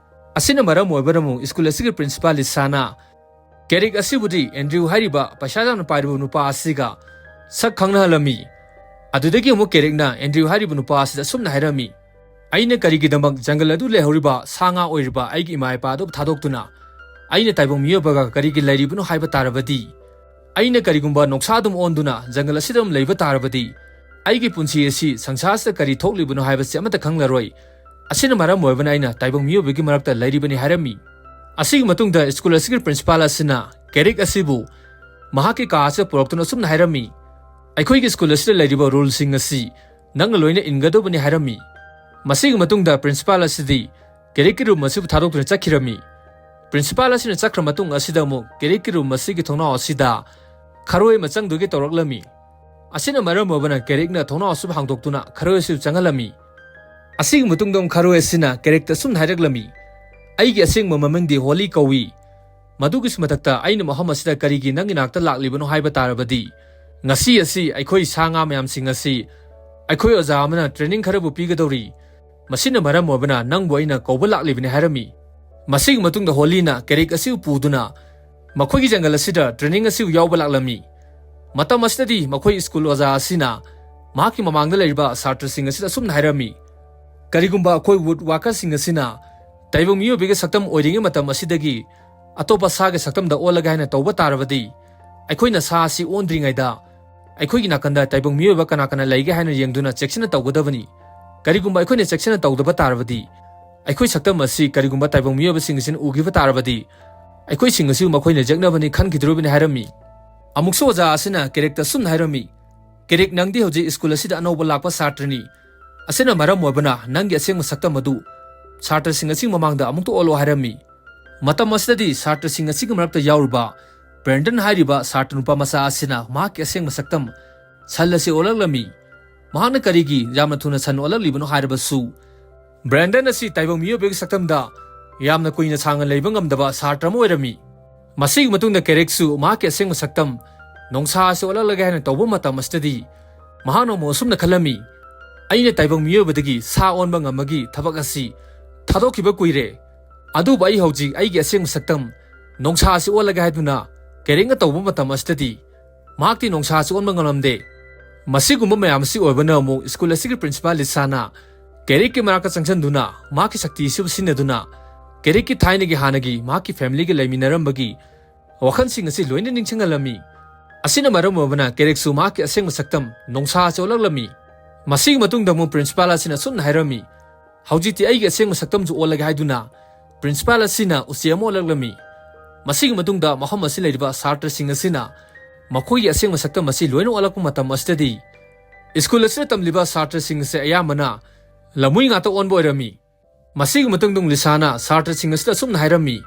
ꯑꯁꯤꯅ ꯃꯔꯝ ꯑꯣꯏꯕꯅ ꯑꯃꯨꯛ ꯁ꯭ꯀꯨꯜ ꯑꯁꯤꯒꯤ ꯄ꯭ꯔꯤꯟꯁꯤꯄꯥꯜ ꯂꯤꯁꯥꯅ ꯀꯦꯔꯤꯛ ꯑꯁꯤꯕꯨꯗꯤ ꯑꯦꯟꯗ꯭ꯔꯤꯌꯨ ꯍꯥꯏꯔꯤꯕ ꯄꯩꯁꯥ ꯌꯥꯝꯅ ꯄꯥꯏꯔꯕ ꯅꯨꯄꯥ ꯑꯁꯤꯒ ꯁꯛ ꯈꯪꯅꯍꯜꯂꯝꯃꯤ꯫ ꯑꯗꯨꯗꯒꯤ ꯑꯃꯨꯛ ꯀꯦꯔꯤꯛꯅ ꯑꯦꯟꯗ꯭ꯔꯤꯌꯨ ꯍꯥꯏꯔꯤꯕ ꯅꯨꯄꯥ ꯑꯁꯤꯗ ꯑꯁꯨꯝꯅ ꯍꯥꯏꯔꯝꯃꯤ, "ꯑꯩꯅ ꯀꯔꯤꯒꯤꯗꯃꯛ ꯖꯪꯒꯜ ꯑꯗꯨ ꯂꯩꯍꯧꯔꯤꯕ ꯁꯥ ꯉꯥ ꯑꯣꯏꯔꯤꯕ ꯑꯩꯒꯤ ꯏꯃꯥ ꯏꯄꯥ ꯑꯗꯨꯕꯨ ꯊꯥꯗꯣꯛꯇꯨꯅ ꯑꯩꯅ ꯇꯥꯏꯕꯪ ꯃꯤꯑꯣꯏꯕꯒ ꯀꯔꯤꯒꯤ ꯂꯩꯔꯤꯕꯅꯣ ꯍꯥꯏꯕ ꯇꯥꯔꯕꯗꯤ, ꯑꯩꯅ ꯀꯔꯤꯒꯨꯝꯕ ꯅꯣꯛꯁꯥ ꯑꯗꯨꯝ ꯑꯣꯟꯗꯨꯅ ꯖꯪꯒꯜ ꯑꯁꯤꯗ ꯑꯗꯨꯝ ꯂꯩꯕ ꯇꯥꯔꯕꯗꯤ, ꯑꯩꯒꯤ ꯄꯨꯟꯁꯤ ꯑꯁꯤ ꯁꯪꯁꯥꯔꯁꯤꯗ ꯀꯔꯤ ꯊꯣꯛꯂꯤꯕꯅꯣ ꯍꯥꯏꯕꯁꯤ ꯑꯃꯠꯇ ꯈꯪꯂꯔꯣꯏ꯫ ꯑꯁꯤꯅ ꯃꯔꯝ ꯑꯣꯏꯕꯅ ꯑꯩꯅ ꯇꯥꯏꯕꯪ ꯃꯤꯑꯣꯏꯕꯒꯤ ꯃꯔꯛꯇ ꯂꯩꯔꯤꯕꯅꯤ" ꯍꯥꯏꯔꯝꯃꯤ꯫ ꯑꯁꯤꯒꯤ ꯃꯇꯨꯡꯗ ꯁ꯭ꯀꯨꯜ ꯑꯁꯤꯒꯤ ꯄ꯭ꯔꯤꯟꯁꯤꯄꯥꯜ ꯑꯁꯤꯅ ꯀꯦꯔꯤꯛ ꯑꯁꯤꯕꯨ ꯃꯍꯥꯛꯀꯤ ꯀꯥ ꯑꯁꯤꯗ ꯄꯨꯔꯛꯇꯨꯅ ꯑꯁꯨꯝꯅ ꯍꯥꯏꯔꯝꯃꯤ, "ꯑꯩꯈꯣꯏꯒꯤ ꯁ꯭ꯀꯨꯜ ꯑꯁꯤꯗ ꯂꯩꯔꯤꯕ ꯔꯨꯜꯁꯤꯡ ꯑꯁꯤ ꯅꯪꯅ ꯂꯣꯏꯅ ꯏꯟꯒꯗꯧꯕꯅꯤ" ꯍꯥꯏꯔꯝꯃꯤ꯫ ꯃꯁꯤꯒꯤ ꯃꯇꯨꯡꯗ ꯄ꯭ꯔꯤꯟꯁꯤꯄꯥꯜ ꯑꯁꯤꯗꯤ ꯀꯦꯔꯤꯛꯀꯤ ꯔꯨꯝ ꯑꯁꯤꯕꯨ ꯊꯥꯗꯣꯛꯇꯨꯅ ꯆꯠꯈꯤꯔꯝꯃꯤ꯫ ꯄ꯭ꯔꯤꯟꯁꯤꯄꯥꯜ ꯑꯁꯤꯅ ꯆꯠꯈ꯭ꯔ ꯃꯇꯨꯡ ꯑꯁꯤꯗ ꯑꯃꯨꯛ ꯀꯦꯔꯤꯛꯀꯤ ꯔꯨꯝ ꯑꯁꯤꯒꯤ ꯊꯣꯡꯅꯥꯎ ꯑꯁꯤꯗ ꯈꯔꯣꯏ ꯑꯃ ꯆꯪꯗꯨꯒꯤ ꯇꯧꯔꯛꯂꯝꯃꯤ꯫ ꯑꯁꯤꯅ ꯃꯔꯝ ꯑꯣꯏꯕꯅ ꯀꯦꯔꯤꯛꯅ ꯊꯣꯡꯅꯥꯎ ꯑꯁꯤꯕꯨ ꯍꯥꯡꯗꯣꯛꯇꯨꯅ ꯈꯔꯣꯏ ꯑꯁꯤꯕꯨ ꯆꯪꯍꯜꯂꯝꯃꯤ꯫ ꯑꯁꯤꯒꯤ ꯃꯇꯨꯡꯗ ꯑꯃꯨꯛ ꯈꯥꯔꯣꯏ ꯑꯁꯤꯅ ꯀꯦꯔꯦꯛꯇ ꯑꯁꯨꯝꯅ ꯍꯥꯏꯔꯛꯂꯝꯃꯤ, "ꯑꯩꯒꯤ ꯑꯁꯦꯡꯕ ꯃꯃꯤꯡꯗꯤ ꯍꯣꯂꯤ ꯀꯧꯏ꯫ ꯃꯗꯨꯒꯤꯁꯨ ꯃꯊꯛꯇ ꯑꯩꯅ ꯃꯐꯝ ꯑꯁꯤꯗ ꯀꯔꯤꯒꯤ ꯅꯪꯒꯤ ꯅꯥꯛꯇ ꯂꯥꯛꯂꯤꯕꯅꯣ ꯍꯥꯏꯕ ꯇꯥꯔꯕꯗꯤ, ꯉꯁꯤ ꯑꯁꯤ ꯑꯩꯈꯣꯏ ꯁꯥ ꯉꯥ ꯃꯌꯥꯝꯁꯤꯡ ꯑꯁꯤ ꯑꯩꯈꯣꯏ ꯑꯣꯖꯥ ꯑꯃꯅ ꯇ꯭ꯔꯦꯅꯤꯡ ꯈꯔꯕꯨ ꯄꯤꯒꯗꯧꯔꯤ꯫ ꯃꯁꯤꯅ ꯃꯔꯝ ꯑꯣꯏꯕꯅ ꯅꯪꯕꯨ ꯑꯩꯅ ꯀꯧꯕ ꯂꯥꯛꯂꯤꯕꯅꯤ" ꯍꯥꯏꯔꯝꯃꯤ꯫ ꯃꯁꯤꯒꯤ ꯃꯇꯨꯡꯗ ꯍꯣꯂꯤꯅ ꯀꯦꯔꯦꯛ ꯑꯁꯤꯕꯨ ꯄꯨꯗꯨꯅ ꯃꯈꯣꯏꯒꯤ ꯖꯪꯒꯜ ꯑꯁꯤꯗ ꯇ꯭ꯔꯦꯅꯤꯡ ꯑꯁꯤꯕꯨ ꯌꯥꯎꯕ ꯂꯥꯛꯂꯝꯃꯤ꯫ ꯃꯇꯝ ꯑꯁꯤꯗꯗꯤ ꯃꯈꯣꯏ ꯁ꯭ꯀꯨꯜ ꯑꯣꯖꯥ ꯑꯁꯤꯅ ꯃꯍꯥꯛꯀꯤ ꯃꯃꯥꯡꯗ ꯂꯩꯔꯤꯕ ꯁꯥꯇ꯭ꯔꯁꯤꯡ ꯑꯁꯤꯗ ꯑꯁꯨꯝꯅ ꯍꯥꯏꯔꯝꯃꯤ, "ꯀꯔꯤꯒꯨꯝꯕ ꯑꯩꯈꯣꯏ ꯋꯨꯗ ꯋꯥꯀꯔꯁꯤꯡ ꯑꯁꯤꯅ ꯇꯥꯏꯕꯪ ꯃꯤꯑꯣꯏꯕꯒꯤ ꯁꯛꯇꯝ ꯑꯣꯏꯔꯤꯉꯩ ꯃꯇꯝ ꯑꯁꯤꯗꯒꯤ ꯑꯇꯣꯞꯄ ꯁꯥꯒꯤ ꯁꯛꯇꯝꯗ ꯑꯣꯜꯂꯒꯦ ꯍꯥꯏꯅ ꯇꯧꯕ ꯇꯥꯔꯕꯗꯤ, ꯑꯩꯈꯣꯏꯅ ꯁꯥ ꯑꯁꯤ ꯑꯣꯟꯗ꯭ꯔꯤꯉꯩꯗ ꯑꯩꯈꯣꯏꯒꯤ ꯅꯥꯀꯟꯗ ꯇꯥꯏꯕꯪ ꯃꯤꯑꯣꯏꯕ ꯀꯅꯥ ꯀꯅꯥ ꯂꯩꯒꯦ ꯍꯥꯏꯅ ꯌꯦꯡꯗꯨꯅ ꯆꯦꯛꯁꯤꯟꯅ ꯇꯧꯒꯗꯕꯅꯤ꯫ ꯀꯔꯤꯒꯨꯝꯕ ꯑꯩꯈꯣꯏꯅ ꯆꯦꯛꯁꯤꯟꯅ ꯇꯧꯗꯕ ꯇꯥꯔꯕꯗꯤ, ꯑꯩꯈꯣꯏ ꯁꯛꯇꯝ ꯑꯁꯤ ꯀꯔꯤꯒꯨꯝꯕ ꯇꯥꯏꯕꯪ ꯃꯤꯑꯣꯏꯕꯁꯤꯡ ꯑꯁꯤꯅ ꯎꯈꯤꯕ ꯇꯥꯔꯕꯗꯤ, ꯑꯩꯈꯣꯏꯁꯤꯡ ꯑꯁꯤꯕꯨ ꯃꯈꯣꯏꯅ ꯌꯦꯛꯅꯕꯅꯤ ꯈꯟꯈꯤꯗꯣꯔꯤꯕꯅꯤ" ꯍꯥꯏꯔꯝꯃꯤ꯫ ꯑꯃꯨꯛꯁꯨ ꯑꯣꯖꯥ ꯑꯁꯤꯅ ꯀꯦꯔꯦꯛꯇ ꯑꯁꯨꯝꯅ ꯍꯥꯏꯔꯝꯃꯤ, "ꯀꯦꯔꯦꯛ, ꯅꯪꯗꯤ ꯍꯧꯖꯤꯛ ꯁ꯭ꯀꯨꯜ ꯑꯁꯤꯗ ꯑꯅꯧꯕ ꯂꯥꯛꯄ ꯁꯥꯇ꯭ꯔꯅꯤ꯫ ꯑꯁꯤꯅ ꯃꯔꯝ ꯑꯣꯏꯕꯅ ꯅꯪꯒꯤ ꯑꯁꯦꯡꯕ ꯁꯛꯇꯝ ꯑꯗꯨ ꯁꯥꯇ꯭ꯔꯁꯤꯡ ꯑꯁꯤꯒꯤ ꯃꯃꯥꯡꯗ ꯑꯃꯨꯛꯇ ꯑꯣꯜꯂꯣ" ꯍꯥꯏꯔꯝꯃꯤ꯫ ꯃꯇꯝ ꯑꯁꯤꯗꯗꯤ ꯁꯥꯇ꯭ꯔꯁꯤꯡ ꯑꯁꯤꯒꯤ ꯃꯔꯛꯇ ꯌꯥꯎꯔꯤꯕ ꯕ꯭ꯔꯦꯟꯗꯟ ꯍꯥꯏꯔꯤꯕ ꯁꯥꯇ꯭ꯔ ꯅꯨꯄꯥ ꯃꯆꯥ ꯑꯁꯤꯅ ꯃꯍꯥꯛꯀꯤ ꯑꯁꯦꯡꯕ ꯁꯛꯇꯝ ꯁꯟ ꯑꯁꯤ ꯑꯣꯜꯂꯛꯂꯝꯃꯤ꯫ ꯃꯍꯥꯛꯅ ꯀꯔꯤꯒꯤ ꯌꯥꯝꯅ ꯊꯨꯅ ꯁꯟ ꯑꯣꯜꯂꯛꯂꯤꯕꯅꯣ ꯍꯥꯏꯔꯕꯁꯨ, ꯕ꯭ꯔꯦꯟꯗꯟ ꯑꯁꯤ ꯇꯥꯏꯕꯪ ꯃꯤꯑꯣꯏꯕꯒꯤ ꯁꯛꯇꯝꯗ ꯌꯥꯝꯅ ꯀꯨꯏꯅ ꯁꯥꯡꯅ ꯂꯩꯕ ꯉꯝꯗꯕ ꯁꯥꯇ꯭ꯔ ꯑꯃ ꯑꯣꯏꯔꯝꯃꯤ꯫ ꯃꯁꯤꯒꯤ ꯃꯇꯨꯡꯗ ꯀꯦꯔꯦꯛꯁꯨ ꯃꯍꯥꯛꯀꯤ ꯑꯁꯦꯡꯕ ꯁꯛꯇꯝ ꯅꯣꯡꯁꯥ ꯑꯁꯤ ꯑꯣꯜꯂꯛꯂꯒꯦ ꯍꯥꯏꯅ ꯇꯧꯕ ꯃꯇꯝ ꯑꯁꯤꯗꯗꯤ, ꯃꯍꯥꯛꯅ ꯑꯃꯨꯛ ꯑꯁꯨꯝꯅ ꯈꯜꯂꯝꯃꯤ, "ꯑꯩꯅ ꯇꯥꯏꯕꯪ ꯃꯤꯑꯣꯏꯕꯗꯒꯤ ꯁꯥ ꯑꯣꯟꯕ ꯉꯝꯕꯒꯤ ꯊꯕꯛ ꯑꯁꯤ ꯊꯥꯗꯣꯛꯈꯤꯕ ꯀꯨꯏꯔꯦ꯫ ꯑꯗꯨꯕꯨ ꯑꯩ ꯍꯧꯖꯤꯛ ꯑꯩꯒꯤ ꯑꯁꯦꯡꯕ ꯁꯛꯇꯝ ꯅꯣꯡꯁꯥ ꯑꯁꯤ ꯑꯣꯜꯂꯒꯦ" ꯍꯥꯏꯗꯨꯅ ꯀꯦꯔꯦꯛꯅ ꯇꯧꯕ ꯃꯇꯝ ꯑꯁꯤꯗꯗꯤ, ꯃꯍꯥꯛꯇꯤ ꯅꯣꯡꯁꯥ ꯑꯁꯤ ꯑꯣꯟꯕ ꯉꯝꯂꯝꯗꯦ꯫ ꯃꯁꯤꯒꯨꯝꯕ ꯃꯌꯥꯝ ꯑꯁꯤ ꯑꯣꯏꯕꯅ ꯑꯃꯨꯛ ꯁ꯭ꯀꯨꯜ ꯑꯁꯤꯒꯤ ꯄ꯭ꯔꯤꯟꯁꯤꯄꯥꯜ ꯂꯤꯁꯥꯅ ꯀꯦꯔꯦꯛꯀꯤ ꯃꯅꯥꯛꯇ ꯆꯪꯁꯤꯟꯗꯨꯅ ꯃꯍꯥꯛꯀꯤ ꯁꯛꯇꯤ ꯑꯁꯤꯕꯨ ꯁꯤꯖꯤꯟꯅꯗꯨꯅ ꯀꯦꯔꯦꯛꯀꯤ ꯊꯥꯏꯅꯒꯤ ꯍꯥꯟꯅꯒꯤ ꯃꯍꯥꯛꯀꯤ ꯐꯦꯃꯤꯂꯤꯒ ꯂꯩꯃꯤꯟꯅꯔꯝꯕꯒꯤ ꯋꯥꯈꯜꯁꯤꯡ ꯑꯁꯤ ꯂꯣꯏꯅ ꯅꯤꯡꯁꯤꯡꯍꯜꯂꯝꯃꯤ꯫ ꯑꯁꯤꯅ ꯃꯔꯝ ꯑꯣꯏꯕꯅ ꯀꯦꯔꯦꯛꯁꯨ ꯃꯍꯥꯛꯀꯤ ꯑꯁꯦꯡꯕ ꯁꯛꯇꯝ ꯅꯣꯡꯁꯥ ꯑꯁꯤ ꯑꯣꯜꯂꯛꯂꯝꯃꯤ꯫ ꯃꯁꯤꯒꯤ ꯃꯇꯨꯡꯗ ꯑꯃꯨꯛ ꯄ꯭ꯔꯤꯟꯁꯤꯄꯥꯜ ꯑꯁꯤꯅ ꯑꯁꯨꯝꯅ ꯍꯥꯏꯔꯝꯃꯤ, "ꯍꯧꯖꯤꯛꯇꯤ ꯑꯩꯒꯤ ꯑꯁꯦꯡꯕ ꯁꯛꯇꯝꯁꯨ ꯑꯣꯜꯂꯒꯦ" ꯍꯥꯏꯗꯨꯅ ꯄ꯭ꯔꯤꯟꯁꯤꯄꯥꯜ ꯑꯁꯤꯅ ꯎꯆꯦꯛ ꯑꯃ ꯑꯣꯜꯂꯛꯂꯝꯃꯤ꯫ ꯃꯁꯤꯒꯤ ꯃꯇꯨꯡꯗ ꯃꯐꯝ ꯑꯁꯤ ꯂꯩꯔꯤꯕ ꯁꯥꯇ꯭ꯔꯁꯤꯡ ꯑꯁꯤꯅ ꯃꯈꯣꯏꯒꯤ ꯑꯁꯦꯡꯕ ꯁꯛꯇꯝ ꯑꯁꯤ ꯂꯣꯏꯅ ꯑꯣꯜꯂꯛꯄ ꯃꯇꯝ ꯑꯁꯤꯗꯗꯤ, ꯁ꯭ꯀꯨꯜ ꯑꯁꯤꯗ ꯇꯝꯂꯤꯕ ꯁꯥꯇ꯭ꯔꯁꯤꯡ ꯑꯁꯤ ꯑꯌꯥꯝꯕꯅ ꯂꯝꯍꯨꯏ ꯉꯥꯛꯇ ꯑꯣꯟꯕ ꯑꯣꯏꯔꯝꯃꯤ꯫ ꯃꯁꯤꯒꯤ ꯃꯇꯨꯡꯗ ꯂꯤꯁꯥꯅ ꯁꯥꯇ꯭ꯔꯁꯤꯡ ꯑꯁꯤꯗ ꯑꯁꯨꯝꯅ ꯍꯥꯏꯔꯝꯃꯤ,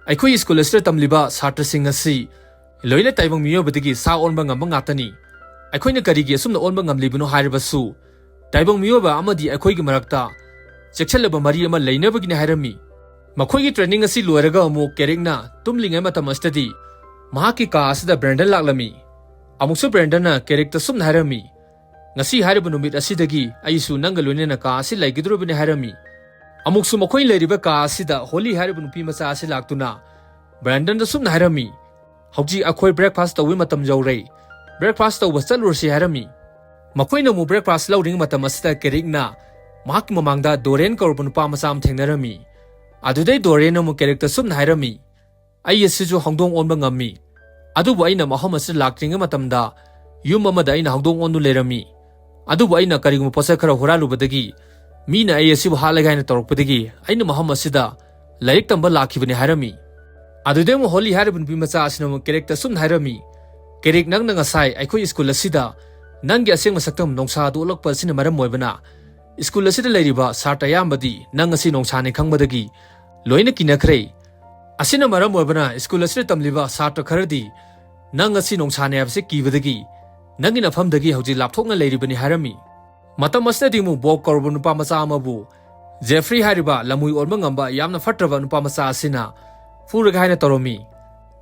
"ꯑꯩꯈꯣꯏ ꯁ꯭ꯀꯨꯜ ꯑꯁꯤꯗ ꯇꯝꯂꯤꯕ ꯁꯥꯇ꯭ꯔꯁꯤꯡ ꯑꯁꯤ ꯂꯣꯏꯅ ꯇꯥꯏꯕꯪ ꯃꯤꯑꯣꯏꯕꯗꯒꯤ ꯁꯥ ꯑꯣꯟꯕ ꯉꯝꯕ ꯉꯥꯛꯇꯅꯤ꯫ ꯑꯩꯈꯣꯏꯅ ꯀꯔꯤꯒꯤ ꯑꯁꯨꯝꯅ ꯑꯣꯟꯕ ꯉꯝꯂꯤꯕꯅꯣ ꯍꯥꯏꯔꯕꯁꯨ, ꯇꯥꯏꯕꯪ ꯃꯤꯑꯣꯏꯕ ꯑꯃꯗꯤ ꯑꯩꯈꯣꯏꯒꯤ ꯃꯔꯛꯇ ꯆꯦꯛꯁꯤꯜꯂꯕ ꯃꯔꯤ ꯑꯃ ꯂꯩꯅꯕꯒꯤꯅꯤ ꯍꯥꯏꯔꯝꯃꯤ꯫ ꯃꯈꯣꯏꯒꯤ training ꯑꯁꯤ ꯂꯣꯏꯔꯒ ꯑꯃꯨꯛ ꯀꯦꯔꯤꯛꯅ ꯇꯨꯝꯂꯤꯉꯩ ꯃꯇꯝ ꯑꯁꯤꯗꯗꯤ ꯃꯍꯥꯛꯀꯤ ꯀꯥ ꯑꯁꯤꯗ ꯕ꯭ꯔꯦꯟꯗꯟ ꯂꯥꯛꯂꯝꯃꯤ꯫ ꯑꯃꯨꯛꯁꯨ ꯕ꯭ꯔꯦꯟꯗꯟꯅ ꯀꯦꯔꯤꯛꯇ ꯁꯨꯝꯅ ꯍꯥꯏꯔꯝꯃꯤ, "ꯉꯁꯤ ꯍꯥꯏꯔꯤꯕ ꯅꯨꯃꯤꯠ ꯑꯁꯤꯗꯒꯤ ꯑꯩꯁꯨ ꯅꯪꯒ ꯂꯣꯏꯅꯅ ꯀꯥ ꯑꯁꯤ ꯂꯩꯒꯗꯧꯔꯤꯕꯅꯤ" ꯍꯥꯏꯔꯝꯃꯤ꯫ ꯑꯃꯨꯛꯁꯨ ꯃꯈꯣꯏꯅ ꯂꯩꯔꯤꯕ ꯀꯥ ꯑꯁꯤꯗ ꯍꯣꯂꯤ ꯍꯥꯏꯔꯤꯕ ꯅꯨꯄꯤ ꯃꯆꯥ ꯑꯁꯤ ꯂꯥꯛꯇꯨꯅ ꯕ꯭ꯔꯦꯟꯗꯟꯗ ꯁꯨꯝꯅ ꯍꯥꯏꯔꯝꯃꯤ, "ꯍꯧꯖꯤꯛ ꯑꯩꯈꯣꯏ breakfast ꯇꯧꯕꯒꯤ ꯃꯇꯝ ꯌꯧꯔꯦ, breakfast ꯇꯧꯕ ꯆꯠꯂꯨꯔꯁꯤ" ꯍꯥꯏꯔꯝꯃꯤ꯫ ꯃꯈꯣꯏꯅ ꯑꯃꯨꯛ breakfast ꯂꯧꯔꯤꯉꯩ ꯃꯇꯝ ꯑꯁꯤꯗ ꯀꯦꯔꯤꯛꯅ ꯃꯍꯥꯛꯀꯤ ꯃꯃꯥꯡꯗ ꯗꯣꯔꯦꯟ ꯀꯧꯔꯕ ꯅꯨꯄꯥ ꯃꯆꯥ ꯑꯃ ꯊꯦꯡꯅꯔꯝꯃꯤ꯫ ꯑꯗꯨꯗꯩ ꯗꯣꯔꯦꯟꯅ ꯑꯃꯨꯛ ꯀꯦꯔꯤꯛꯇ ꯁꯨꯝꯅ ꯍꯥꯏꯔꯝꯃꯤ, "ꯑꯩ ꯑꯁꯤꯁꯨ ꯍꯧꯗꯣꯡ ꯑꯣꯟꯕ ꯉꯝꯃꯤ, ꯑꯗꯨꯕꯨ ꯑꯩꯅ ꯃꯐꯝ ꯑꯁꯤꯗ ꯂꯥꯛꯇ꯭ꯔꯤꯉꯩ ꯃꯇꯝꯗ ꯌꯨꯝ ꯑꯃꯗ ꯑꯩꯅ ꯍꯧꯗꯣꯡ ꯑꯣꯟꯗꯨꯅ ꯂꯩꯔꯝꯃꯤ꯫ ꯑꯗꯨꯕꯨ ꯑꯩꯅ ꯀꯔꯤꯒꯨꯝꯕ ꯄꯣꯠꯁꯛ ꯈꯔ ꯍꯨꯔꯥꯜꯂꯨꯕꯗꯒꯤ ꯃꯤꯅ ꯑꯩ ꯑꯁꯤꯕꯨ ꯍꯥꯠꯂꯒꯦ ꯍꯥꯏꯅ ꯇꯧꯔꯛꯄꯗꯒꯤ ꯑꯩꯅ ꯃꯐꯝ ꯑꯁꯤꯗ ꯂꯥꯏꯔꯤꯛ ꯇꯝꯕ ꯂꯥꯛꯈꯤꯕꯅꯤ" ꯍꯥꯏꯔꯝꯃꯤ꯫ ꯑꯗꯨꯗꯩ ꯑꯃꯨꯛ ꯍꯣꯂꯤ ꯍꯥꯏꯔꯤꯕ ꯅꯨꯄꯤ ꯃꯆꯥ ꯑꯁꯤꯅ ꯑꯃꯨꯛ ꯀꯦꯔꯤꯛꯇ ꯁꯨꯝꯅ ꯍꯥꯏꯔꯝꯃꯤ, "ꯀꯦꯔꯤꯛ, ꯅꯪꯅ ꯉꯁꯥꯏ ꯑꯩꯈꯣꯏ ꯁ꯭ꯀꯨꯜ ꯑꯁꯤꯗ ꯅꯪꯒꯤ ꯑꯁꯦꯡꯕ ꯁꯛꯇꯝ ꯅꯣꯡꯁꯥꯗ ꯎꯠꯂꯛꯄ ꯑꯁꯤꯅ ꯃꯔꯝ ꯑꯣꯏꯕꯅ ꯁ꯭ꯀꯨꯜ ꯑꯁꯤꯗ ꯂꯩꯔꯤꯕ ꯁꯥꯇ꯭ꯔ ꯑꯌꯥꯝꯕꯗꯤ ꯅꯪ ꯑꯁꯤ ꯅꯣꯡꯁꯥꯅꯤ ꯈꯪꯕꯗꯒꯤ ꯂꯣꯏꯅ ꯀꯤꯅꯈ꯭ꯔꯦ꯫ ꯑꯁꯤꯅ ꯃꯔꯝ ꯑꯣꯏꯕꯅ ꯁ꯭ꯀꯨꯜ ꯑꯁꯤꯗ ꯇꯝꯂꯤꯕ ꯁꯥꯇ꯭ꯔ ꯈꯔꯗꯤ ꯅꯪ ꯑꯁꯤ ꯅꯣꯡꯁꯥꯅꯤ ꯍꯥꯏꯕꯁꯤ ꯀꯤꯕꯗꯒꯤ ꯅꯪꯒꯤ ꯅꯐꯝꯗꯒꯤ ꯍꯧꯖꯤꯛ ꯂꯥꯞꯊꯣꯛꯅ ꯂꯩꯔꯤꯕꯅꯤ" ꯍꯥꯏꯔꯝꯃꯤ꯫ ꯃꯇꯝ ꯑꯁꯤꯗꯗꯤ ꯑꯃꯨꯛ ꯕꯣꯛ ꯀꯧꯔꯕ ꯅꯨꯄꯥ ꯃꯆꯥ ꯑꯃꯕꯨ ꯖꯦꯐ꯭ꯔꯤ ꯍꯥꯏꯔꯤꯕ ꯂꯝꯍꯨꯏ ꯑꯣꯟꯕ ꯉꯝꯕ ꯌꯥꯝꯅ ꯐꯠꯇ꯭ꯔꯕ ꯅꯨꯄꯥ ꯃꯆꯥ ꯑꯁꯤꯅ ꯐꯨꯔꯒꯦ ꯍꯥꯏꯅ ꯇꯧꯔꯝꯃꯤ꯫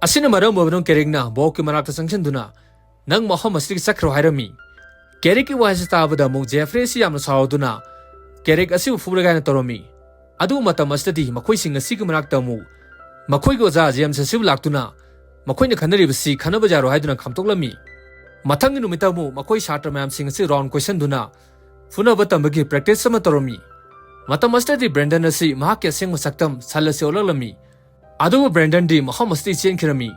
ꯑꯁꯤꯅ ꯃꯔꯝ ꯑꯣꯏꯕꯅ ꯀꯦꯔꯤꯛꯅ ꯕꯣꯛꯀꯤ ꯃꯅꯥꯛꯇ ꯆꯪꯁꯤꯟꯗꯨꯅ, "ꯅꯪ ꯃꯐꯝ ꯑꯁꯤꯗꯒꯤ ꯆꯠꯈ꯭ꯔꯣ" ꯍꯥꯏꯔꯝꯃꯤ꯫ ꯀꯦꯔꯤꯛꯀꯤ ꯋꯥꯍꯩꯁꯤ ꯇꯥꯕꯗ ꯑꯃꯨꯛ ꯖꯦꯐ꯭ꯔꯤ ꯑꯁꯤ ꯌꯥꯝꯅ ꯁꯥꯎꯔꯗꯨꯅ ꯀꯦꯔꯤꯛ ꯑꯁꯤꯕꯨ ꯐꯨꯔꯒꯦ ꯍꯥꯏꯅ ꯇꯧꯔꯝꯃꯤ꯫ ꯑꯗꯨꯕꯨ ꯃꯇꯝ ꯑꯁꯤꯗꯗꯤ ꯃꯈꯣꯏꯁꯤꯡ ꯑꯁꯤꯒꯤ ꯃꯅꯥꯛꯇ ꯑꯃꯨꯛ ꯃꯈꯣꯏꯒꯤ ꯑꯣꯖꯥ ꯖꯦꯝꯁ ꯑꯁꯤꯕꯨ ꯂꯥꯛꯇꯨꯅ ꯃꯈꯣꯏꯅ ꯈꯟꯅꯔꯤꯕꯁꯤ ꯈꯟꯅꯕ ꯌꯥꯔꯣꯏ ꯍꯥꯏꯗꯨꯅ ꯈꯥꯝꯇꯣꯛꯂꯝꯃꯤ꯫ ꯃꯊꯪꯒꯤ ꯅꯨꯃꯤꯠꯇ ꯑꯃꯨꯛ ꯃꯈꯣꯏ ꯁꯥꯇ꯭ꯔ ꯃꯌꯥꯝꯁꯤꯡ ꯑꯁꯤ ꯔꯥꯎꯟ ꯀꯣꯏꯁꯟꯗꯨꯅ ꯐꯨꯅꯕ ꯇꯝꯕꯒꯤ ꯄ꯭ꯔꯦꯛꯇꯤꯁ ꯑꯃ ꯇꯧꯔꯝꯃꯤ꯫ ꯃꯇꯝ ꯑꯁꯤꯗꯗꯤ ꯕ꯭ꯔꯦꯟꯗꯟ ꯑꯁꯤ ꯃꯍꯥꯛꯀꯤ ꯑꯁꯦꯡꯕ ꯁꯛꯇꯝ ꯁꯟ ꯑꯁꯤ ꯑꯣꯜꯂꯛꯂꯝꯃꯤ꯫ ꯑꯗꯨꯕꯨ ꯕ꯭ꯔꯦꯟꯗꯟꯗꯤ ꯃꯐꯝ ꯑꯁꯤꯗꯒꯤ ꯆꯦꯟꯈꯤꯔꯝꯃꯤ꯫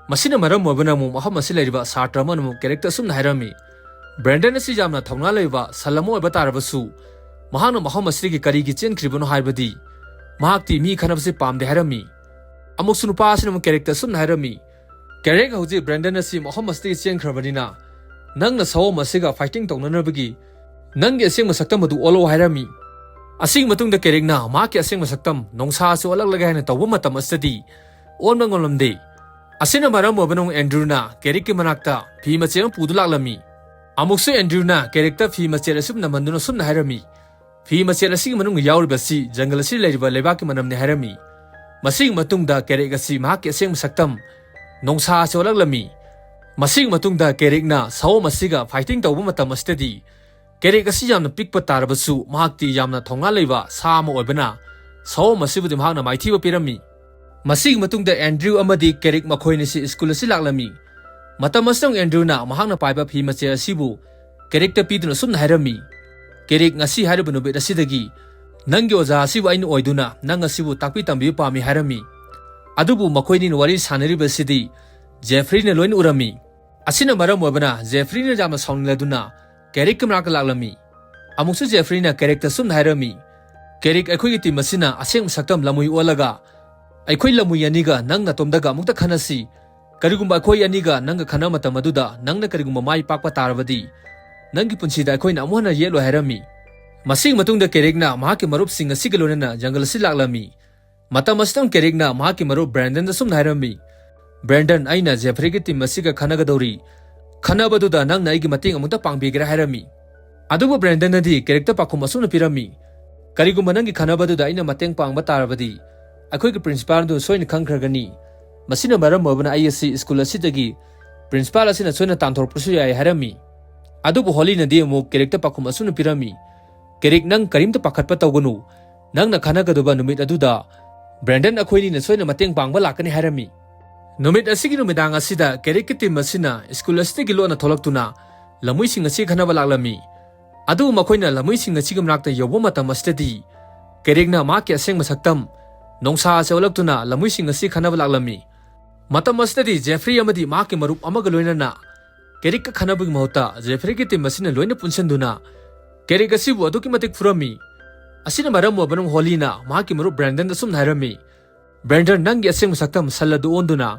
ꯃꯁꯤꯅ ꯃꯔꯝ ꯑꯣꯏꯕꯅ ꯑꯃꯨꯛ ꯃꯐꯝ ꯑꯁꯤ ꯂꯩꯔꯤꯕ ꯁꯥꯇ꯭ꯔ ꯑꯃꯅ ꯑꯃꯨꯛ ꯀꯦꯔꯤꯛꯇ ꯑꯁꯨꯝꯅ ꯍꯥꯏꯔꯝꯃꯤ, "ꯕ꯭ꯔꯦꯟꯗꯟ ꯑꯁꯤ ꯌꯥꯝꯅ ꯊꯧꯅꯥ ꯂꯩꯕ ꯁꯟ ꯑꯃ ꯑꯣꯏꯕ ꯇꯥꯔꯕꯁꯨ ꯃꯍꯥꯛꯅ ꯃꯐꯝ ꯑꯁꯤꯗꯒꯤ ꯀꯔꯤꯒꯤ ꯆꯦꯟꯈ꯭ꯔꯤꯕꯅꯣ ꯍꯥꯏꯕꯗꯤ ꯃꯍꯥꯛꯇꯤ ꯃꯤ ꯈꯠꯅꯕꯁꯤ ꯄꯥꯝꯗꯦ" ꯍꯥꯏꯔꯝꯃꯤ꯫ ꯑꯃꯨꯛꯁꯨ ꯅꯨꯄꯥ ꯑꯁꯤꯅ ꯑꯃꯨꯛ ꯀꯦꯔꯤꯛꯇ ꯑꯁꯨꯝꯅ ꯍꯥꯏꯔꯝꯃꯤ, "ꯀꯦꯔꯤꯛ, ꯍꯧꯖꯤꯛ ꯕ꯭ꯔꯦꯟꯗꯟ ꯑꯁꯤ ꯃꯐꯝ ꯑꯁꯤꯗꯒꯤ ꯆꯦꯟꯈ꯭ꯔꯕꯅꯤꯅ ꯅꯪꯅ ꯁꯑꯣꯝ ꯑꯁꯤꯒ ꯐꯥꯏꯇꯤꯡ ꯇꯧꯅꯅꯕꯒꯤ ꯅꯪꯒꯤ ꯑꯁꯦꯡꯕ ꯁꯛꯇꯝ ꯑꯗꯨ ꯑꯣꯜꯂꯛꯎ" ꯍꯥꯏꯔꯝꯃꯤ꯫ ꯑꯁꯤꯒꯤ ꯃꯇꯨꯡꯗ ꯀꯦꯔꯤꯛꯅ ꯃꯍꯥꯛꯀꯤ ꯑꯁꯦꯡꯕ ꯁꯛꯇꯝ ꯅꯣꯡꯁꯥ ꯑꯁꯤ ꯑꯣꯜꯂꯛꯂꯒꯦ ꯍꯥꯏꯅ ꯇꯧꯕ ꯃꯇꯝ ꯑꯁꯤꯗꯗꯤ ꯑꯣꯟꯕ ꯉꯝꯂꯝꯗꯦ꯫ ꯑꯁꯤꯅ ꯃꯔꯝ ꯑꯣꯏꯕꯅ ꯑꯃꯨꯛ ꯑꯦꯟꯗ꯭ꯔꯨꯅ ꯀꯦꯔꯤꯛꯀꯤ ꯃꯅꯥꯛꯇ ꯐꯤ ꯃꯆꯦꯠ ꯑꯃ ꯄꯨꯗꯨꯅ ꯂꯥꯛꯂꯝꯃꯤ꯫ ꯑꯃꯨꯛꯁꯨ ꯑꯦꯟꯗ꯭ꯔꯤꯌꯨꯅ ꯀꯦꯔꯤꯛꯇ ꯐꯤ ꯃꯆꯦꯠ ꯑꯁꯨꯝꯅ ꯃꯟꯗꯨꯅ ꯑꯁꯨꯝꯅ ꯍꯥꯏꯔꯝꯃꯤ, "ꯐꯤ ꯃꯆꯦꯠ ꯑꯁꯤꯒꯤ ꯃꯅꯨꯡꯗ ꯌꯥꯎꯔꯤꯕ ꯑꯁꯤ ꯖꯪꯒꯜ ꯑꯁꯤꯗ ꯂꯩꯔꯤꯕ ꯂꯩꯕꯥꯛꯀꯤ ꯃꯅꯝꯅꯤ" ꯍꯥꯏꯔꯝꯃꯤ꯫ ꯃꯁꯤꯒꯤ ꯃꯇꯨꯡꯗ ꯀꯦꯔꯤꯛ ꯑꯁꯤ ꯃꯍꯥꯛꯀꯤ ꯑꯁꯦꯡꯕ ꯁꯛꯇꯝ ꯅꯣꯡꯁꯥ ꯑꯁꯤ ꯑꯣꯜꯂꯛꯂꯝꯃꯤ꯫ ꯃꯁꯤꯒꯤ ꯃꯇꯨꯡꯗ ꯀꯦꯔꯤꯛꯅ ꯁꯑꯣꯝ ꯑꯁꯤꯒ ꯐꯥꯏꯇꯤꯡ ꯇꯧꯕ ꯃꯇꯝ ꯑꯁꯤꯗꯗꯤ ꯀꯦꯔꯤꯛ ꯑꯁꯤ ꯌꯥꯝꯅ ꯄꯤꯛꯄ ꯇꯥꯔꯕꯁꯨ ꯃꯍꯥꯛꯇꯤ ꯌꯥꯝꯅ ꯊꯧꯅꯥ ꯂꯩꯕ ꯁꯥ ꯑꯃ ꯑꯣꯏꯕꯅ ꯁꯑꯣꯝ ꯑꯁꯤꯕꯨꯗꯤ ꯃꯍꯥꯛꯅ ꯃꯥꯏꯊꯤꯕ ꯄꯤꯔꯝꯃꯤ꯫ ꯃꯁꯤꯒꯤ ꯃꯇꯨꯡꯗ ꯑꯦꯟꯗ꯭ꯔꯤꯌꯨ ꯑꯃꯗꯤ ꯀꯦꯔꯤꯛ ꯃꯈꯣꯏ ꯑꯅꯤꯁꯤ ꯁ꯭ꯀꯨꯜ ꯑꯁꯤ ꯂꯥꯛꯂꯝꯃꯤ꯫ ꯃꯇꯝ ꯑꯁꯤꯗ ꯑꯦꯟꯗ꯭ꯔꯤꯌꯨꯅ ꯃꯍꯥꯛꯅ ꯄꯥꯏꯕ ꯐꯤ ꯃꯆꯦꯠ ꯑꯁꯤꯕꯨ ꯀꯦꯔꯤꯛꯇ ꯄꯤꯗꯨꯅ ꯑꯁꯨꯝꯅ ꯍꯥꯏꯔꯝꯃꯤ, "ꯀꯦꯔꯤꯛ, ꯉꯁꯤ ꯍꯥꯏꯔꯤꯕ ꯅꯨꯃꯤꯠ ꯑꯁꯤꯗꯒꯤ ꯅꯪꯒꯤ ꯑꯣꯖꯥ ꯑꯁꯤꯕꯨ ꯑꯩꯅ ꯑꯣꯏꯗꯨꯅ ꯅꯪ ꯑꯁꯤꯕꯨ ꯇꯥꯛꯄꯤ ꯇꯝꯕꯤꯕ ꯄꯥꯝꯃꯤ" ꯍꯥꯏꯔꯝꯃꯤ꯫ ꯑꯗꯨꯕꯨ ꯃꯈꯣꯏ ꯑꯅꯤꯅ ꯋꯥꯔꯤ ꯁꯥꯟꯅꯔꯤꯕꯁꯤꯗꯤ ꯖꯦꯐ꯭ꯔꯤꯅ ꯂꯣꯏꯅ ꯎꯔꯝꯃꯤ꯫ ꯑꯁꯤꯅ ꯃꯔꯝ ꯑꯣꯏꯕꯅ ꯖꯦꯐ꯭ꯔꯤꯅ ꯌꯥꯝꯅ ꯁꯥꯎꯅꯤꯡꯂꯗꯨꯅ ꯀꯦꯔꯤꯛꯀꯤ ꯃꯅꯥꯛꯇ ꯂꯥꯛꯂꯝꯃꯤ꯫ ꯑꯃꯨꯛꯁꯨ ꯖꯦꯐ꯭ꯔꯤꯅ ꯀꯦꯔꯤꯛꯇ ꯁꯨꯝꯅ ꯍꯥꯏꯔꯝꯃꯤ, "ꯀꯦꯔꯤꯛ, ꯑꯩꯈꯣꯏꯒꯤ ꯇꯤꯝ ꯑꯁꯤꯅ ꯑꯁꯦꯡꯕ ꯁꯛꯇꯝ ꯂꯝꯃꯨꯏ ꯑꯣꯜꯂꯒ ꯑꯩꯈꯣꯏ ꯂꯝꯃꯨꯏ ꯑꯅꯤꯒ ꯅꯪ ꯅꯇꯣꯝꯗꯒ ꯑꯃꯨꯛꯇ ꯈꯟꯅꯁꯤ꯫ ꯀꯔꯤꯒꯨꯝꯕ ꯑꯩꯈꯣꯏ ꯑꯅꯤꯒ ꯅꯪꯒ ꯈꯟꯅꯕ ꯃꯇꯝ ꯑꯗꯨꯗ ꯅꯪꯅ ꯀꯔꯤꯒꯨꯝꯕ ꯃꯥꯏ ꯄꯥꯛꯄ ꯇꯥꯔꯕꯗꯤ ꯅꯪꯒꯤ ꯄꯨꯟꯁꯤꯗ ꯑꯩꯈꯣꯏꯅ ꯑꯃꯨꯛ ꯍꯟꯅ ꯌꯦꯠꯂꯣꯏ" ꯍꯥꯏꯔꯝꯃꯤ꯫ ꯃꯁꯤꯒꯤ ꯃꯇꯨꯡꯗ ꯀꯦꯔꯤꯛꯅ ꯃꯍꯥꯛꯀꯤ ꯃꯔꯨꯞꯁꯤꯡ ꯑꯁꯤꯒ ꯂꯣꯏꯅꯅ ꯖꯪꯒꯜ ꯑꯁꯤ ꯂꯥꯛꯂꯝꯃꯤ꯫ ꯃꯇꯝ ꯑꯁꯤꯗ ꯀꯦꯔꯤꯛꯅ ꯃꯍꯥꯛꯀꯤ ꯃꯔꯨꯞ ꯕ꯭ꯔꯦꯟꯗꯟꯗ ꯁꯨꯝꯅ ꯍꯥꯏꯔꯝꯃꯤ, "ꯕ꯭ꯔꯦꯟꯗꯟ, ꯑꯩꯅ ꯖꯦꯐ꯭ꯔꯤꯒꯤ ꯇꯤꯝ ꯑꯁꯤꯒ ꯈꯟꯅꯒꯗꯧꯔꯤ꯫ ꯈꯟꯅꯕꯗꯨꯗ ꯅꯪꯅ ꯑꯩꯒꯤ ꯃꯇꯦꯡ ꯑꯃꯨꯛꯇ ꯄꯥꯡꯕꯤꯒꯦꯔꯥ?" ꯍꯥꯏꯔꯝꯃꯤ꯫ ꯑꯗꯨꯕꯨ ꯕ꯭ꯔꯦꯟꯗꯟꯅꯗꯤ ꯀꯦꯔꯤꯛꯇ ꯄꯥꯎꯈꯨꯝ ꯑꯁꯨꯝꯅ ꯄꯤꯔꯝꯃꯤ, "ꯀꯔꯤꯒꯨꯝꯕ ꯅꯪꯒꯤ ꯈꯟꯅꯕꯗꯨꯗ ꯑꯩꯅ ꯃꯇꯦꯡ ꯄꯥꯡꯕ ꯇꯥꯔꯕꯗꯤ ꯑꯩꯈꯣꯏꯒꯤ ꯄ꯭ꯔꯤꯟꯁꯤꯄꯥꯜ ꯑꯗꯨ ꯁꯣꯏꯅ ꯈꯪꯈ꯭ꯔꯒꯅꯤ꯫ ꯃꯁꯤꯅ ꯃꯔꯝ ꯑꯣꯏꯕꯅ ꯑꯩ ꯑꯁꯤ ꯁ꯭ꯀꯨꯜ ꯑꯁꯤꯗꯒꯤ ꯄ꯭ꯔꯤꯟꯁꯤꯄꯥꯜ ꯑꯁꯤꯅ ꯁꯣꯏꯅ ꯇꯥꯟꯊꯣꯔꯛꯄꯁꯨ ꯌꯥꯏ" ꯍꯥꯏꯔꯝꯃꯤ꯫ ꯑꯗꯨꯕꯨ ꯍꯣꯂꯤꯅꯗꯤ ꯑꯃꯨꯛ ꯀꯦꯔꯤꯛꯇ ꯄꯥꯎꯈꯨꯝ ꯑꯁꯨꯝꯅ ꯄꯤꯔꯝꯃꯤ, "ꯀꯦꯔꯤꯛ, ꯅꯪ ꯀꯔꯤꯝꯇ ꯄꯥꯈꯠꯄ ꯇꯧꯒꯅꯨ꯫ ꯅꯪꯅ ꯈꯟꯅꯒꯗꯕ ꯅꯨꯃꯤꯠ ꯑꯗꯨꯗ ꯕ꯭ꯔꯦꯟꯗꯟ ꯑꯩꯈꯣꯏꯅꯤꯅ ꯁꯣꯏꯅ ꯃꯇꯦꯡ ꯄꯥꯡꯕ ꯂꯥꯛꯀꯅꯤ" ꯍꯥꯏꯔꯝꯃꯤ꯫ ꯅꯨꯃꯤꯠ ꯑꯁꯤꯒꯤ ꯅꯨꯃꯤꯗꯥꯡ ꯑꯁꯤꯗ ꯀꯦꯔꯤꯛꯀꯤ ꯇꯤꯝ ꯑꯁꯤꯅ ꯁ꯭ꯀꯨꯜ ꯑꯁꯤꯗꯒꯤ ꯂꯣꯟꯅ ꯊꯣꯛꯂꯛꯇꯨꯅ ꯂꯝꯃꯨꯏꯁꯤꯡ ꯑꯁꯤ ꯈꯟꯅꯕ ꯂꯥꯛꯂꯝꯃꯤ꯫ ꯑꯗꯨꯕꯨ ꯃꯈꯣꯏꯅ ꯂꯝꯃꯨꯏꯁꯤꯡ ꯑꯁꯤꯒꯤ ꯃꯅꯥꯛꯇ ꯌꯧꯕ ꯃꯇꯝ ꯑꯁꯤꯗꯗꯤ ꯀꯦꯔꯤꯛꯅ ꯃꯍꯥꯛꯀꯤ ꯑꯁꯦꯡꯕ ꯁꯛꯇꯝ ꯅꯣꯡꯁꯥ ꯑꯁꯤ ꯑꯣꯜꯂꯛꯇꯨꯅ ꯂꯝꯃꯨꯏꯁꯤꯡ ꯑꯁꯤ ꯈꯟꯅꯕ ꯂꯥꯛꯂꯝꯃꯤ꯫ ꯃꯇꯝ ꯑꯁꯤꯗꯗꯤ ꯖꯦꯐ꯭ꯔꯤ ꯑꯃꯗꯤ ꯃꯍꯥꯛꯀꯤ ꯃꯔꯨꯞ ꯑꯃꯒ ꯂꯣꯏꯅꯅ ꯀꯦꯔꯤꯛꯀ ꯈꯟꯅꯕꯒꯤ ꯃꯍꯨꯠꯇ ꯖꯦꯐ꯭ꯔꯤꯒꯤ ꯇꯤꯝ ꯑꯁꯤꯅ ꯂꯣꯏꯅ ꯄꯨꯟꯁꯤꯟꯗꯨꯅ ꯀꯦꯔꯤꯛ ꯑꯁꯤꯕꯨ ꯑꯗꯨꯛꯀꯤ ꯃꯇꯤꯛ ꯐꯨꯔꯝꯃꯤ꯫ ꯑꯁꯤꯅ ꯃꯔꯝ ꯑꯣꯏꯕꯅ ꯍꯣꯂꯤꯅ ꯃꯍꯥꯛꯀꯤ ꯃꯔꯨꯞ ꯕ꯭ꯔꯦꯟꯗꯟꯗ ꯑꯁꯨꯝꯅ ꯍꯥꯏꯔꯝꯃꯤ, "ꯕ꯭ꯔꯦꯟꯗꯟ, ꯅꯪꯒꯤ ꯑꯁꯦꯡꯕ ꯁꯛꯇꯝ ꯁꯟ ꯑꯗꯨ ꯑꯣꯟꯗꯨꯅ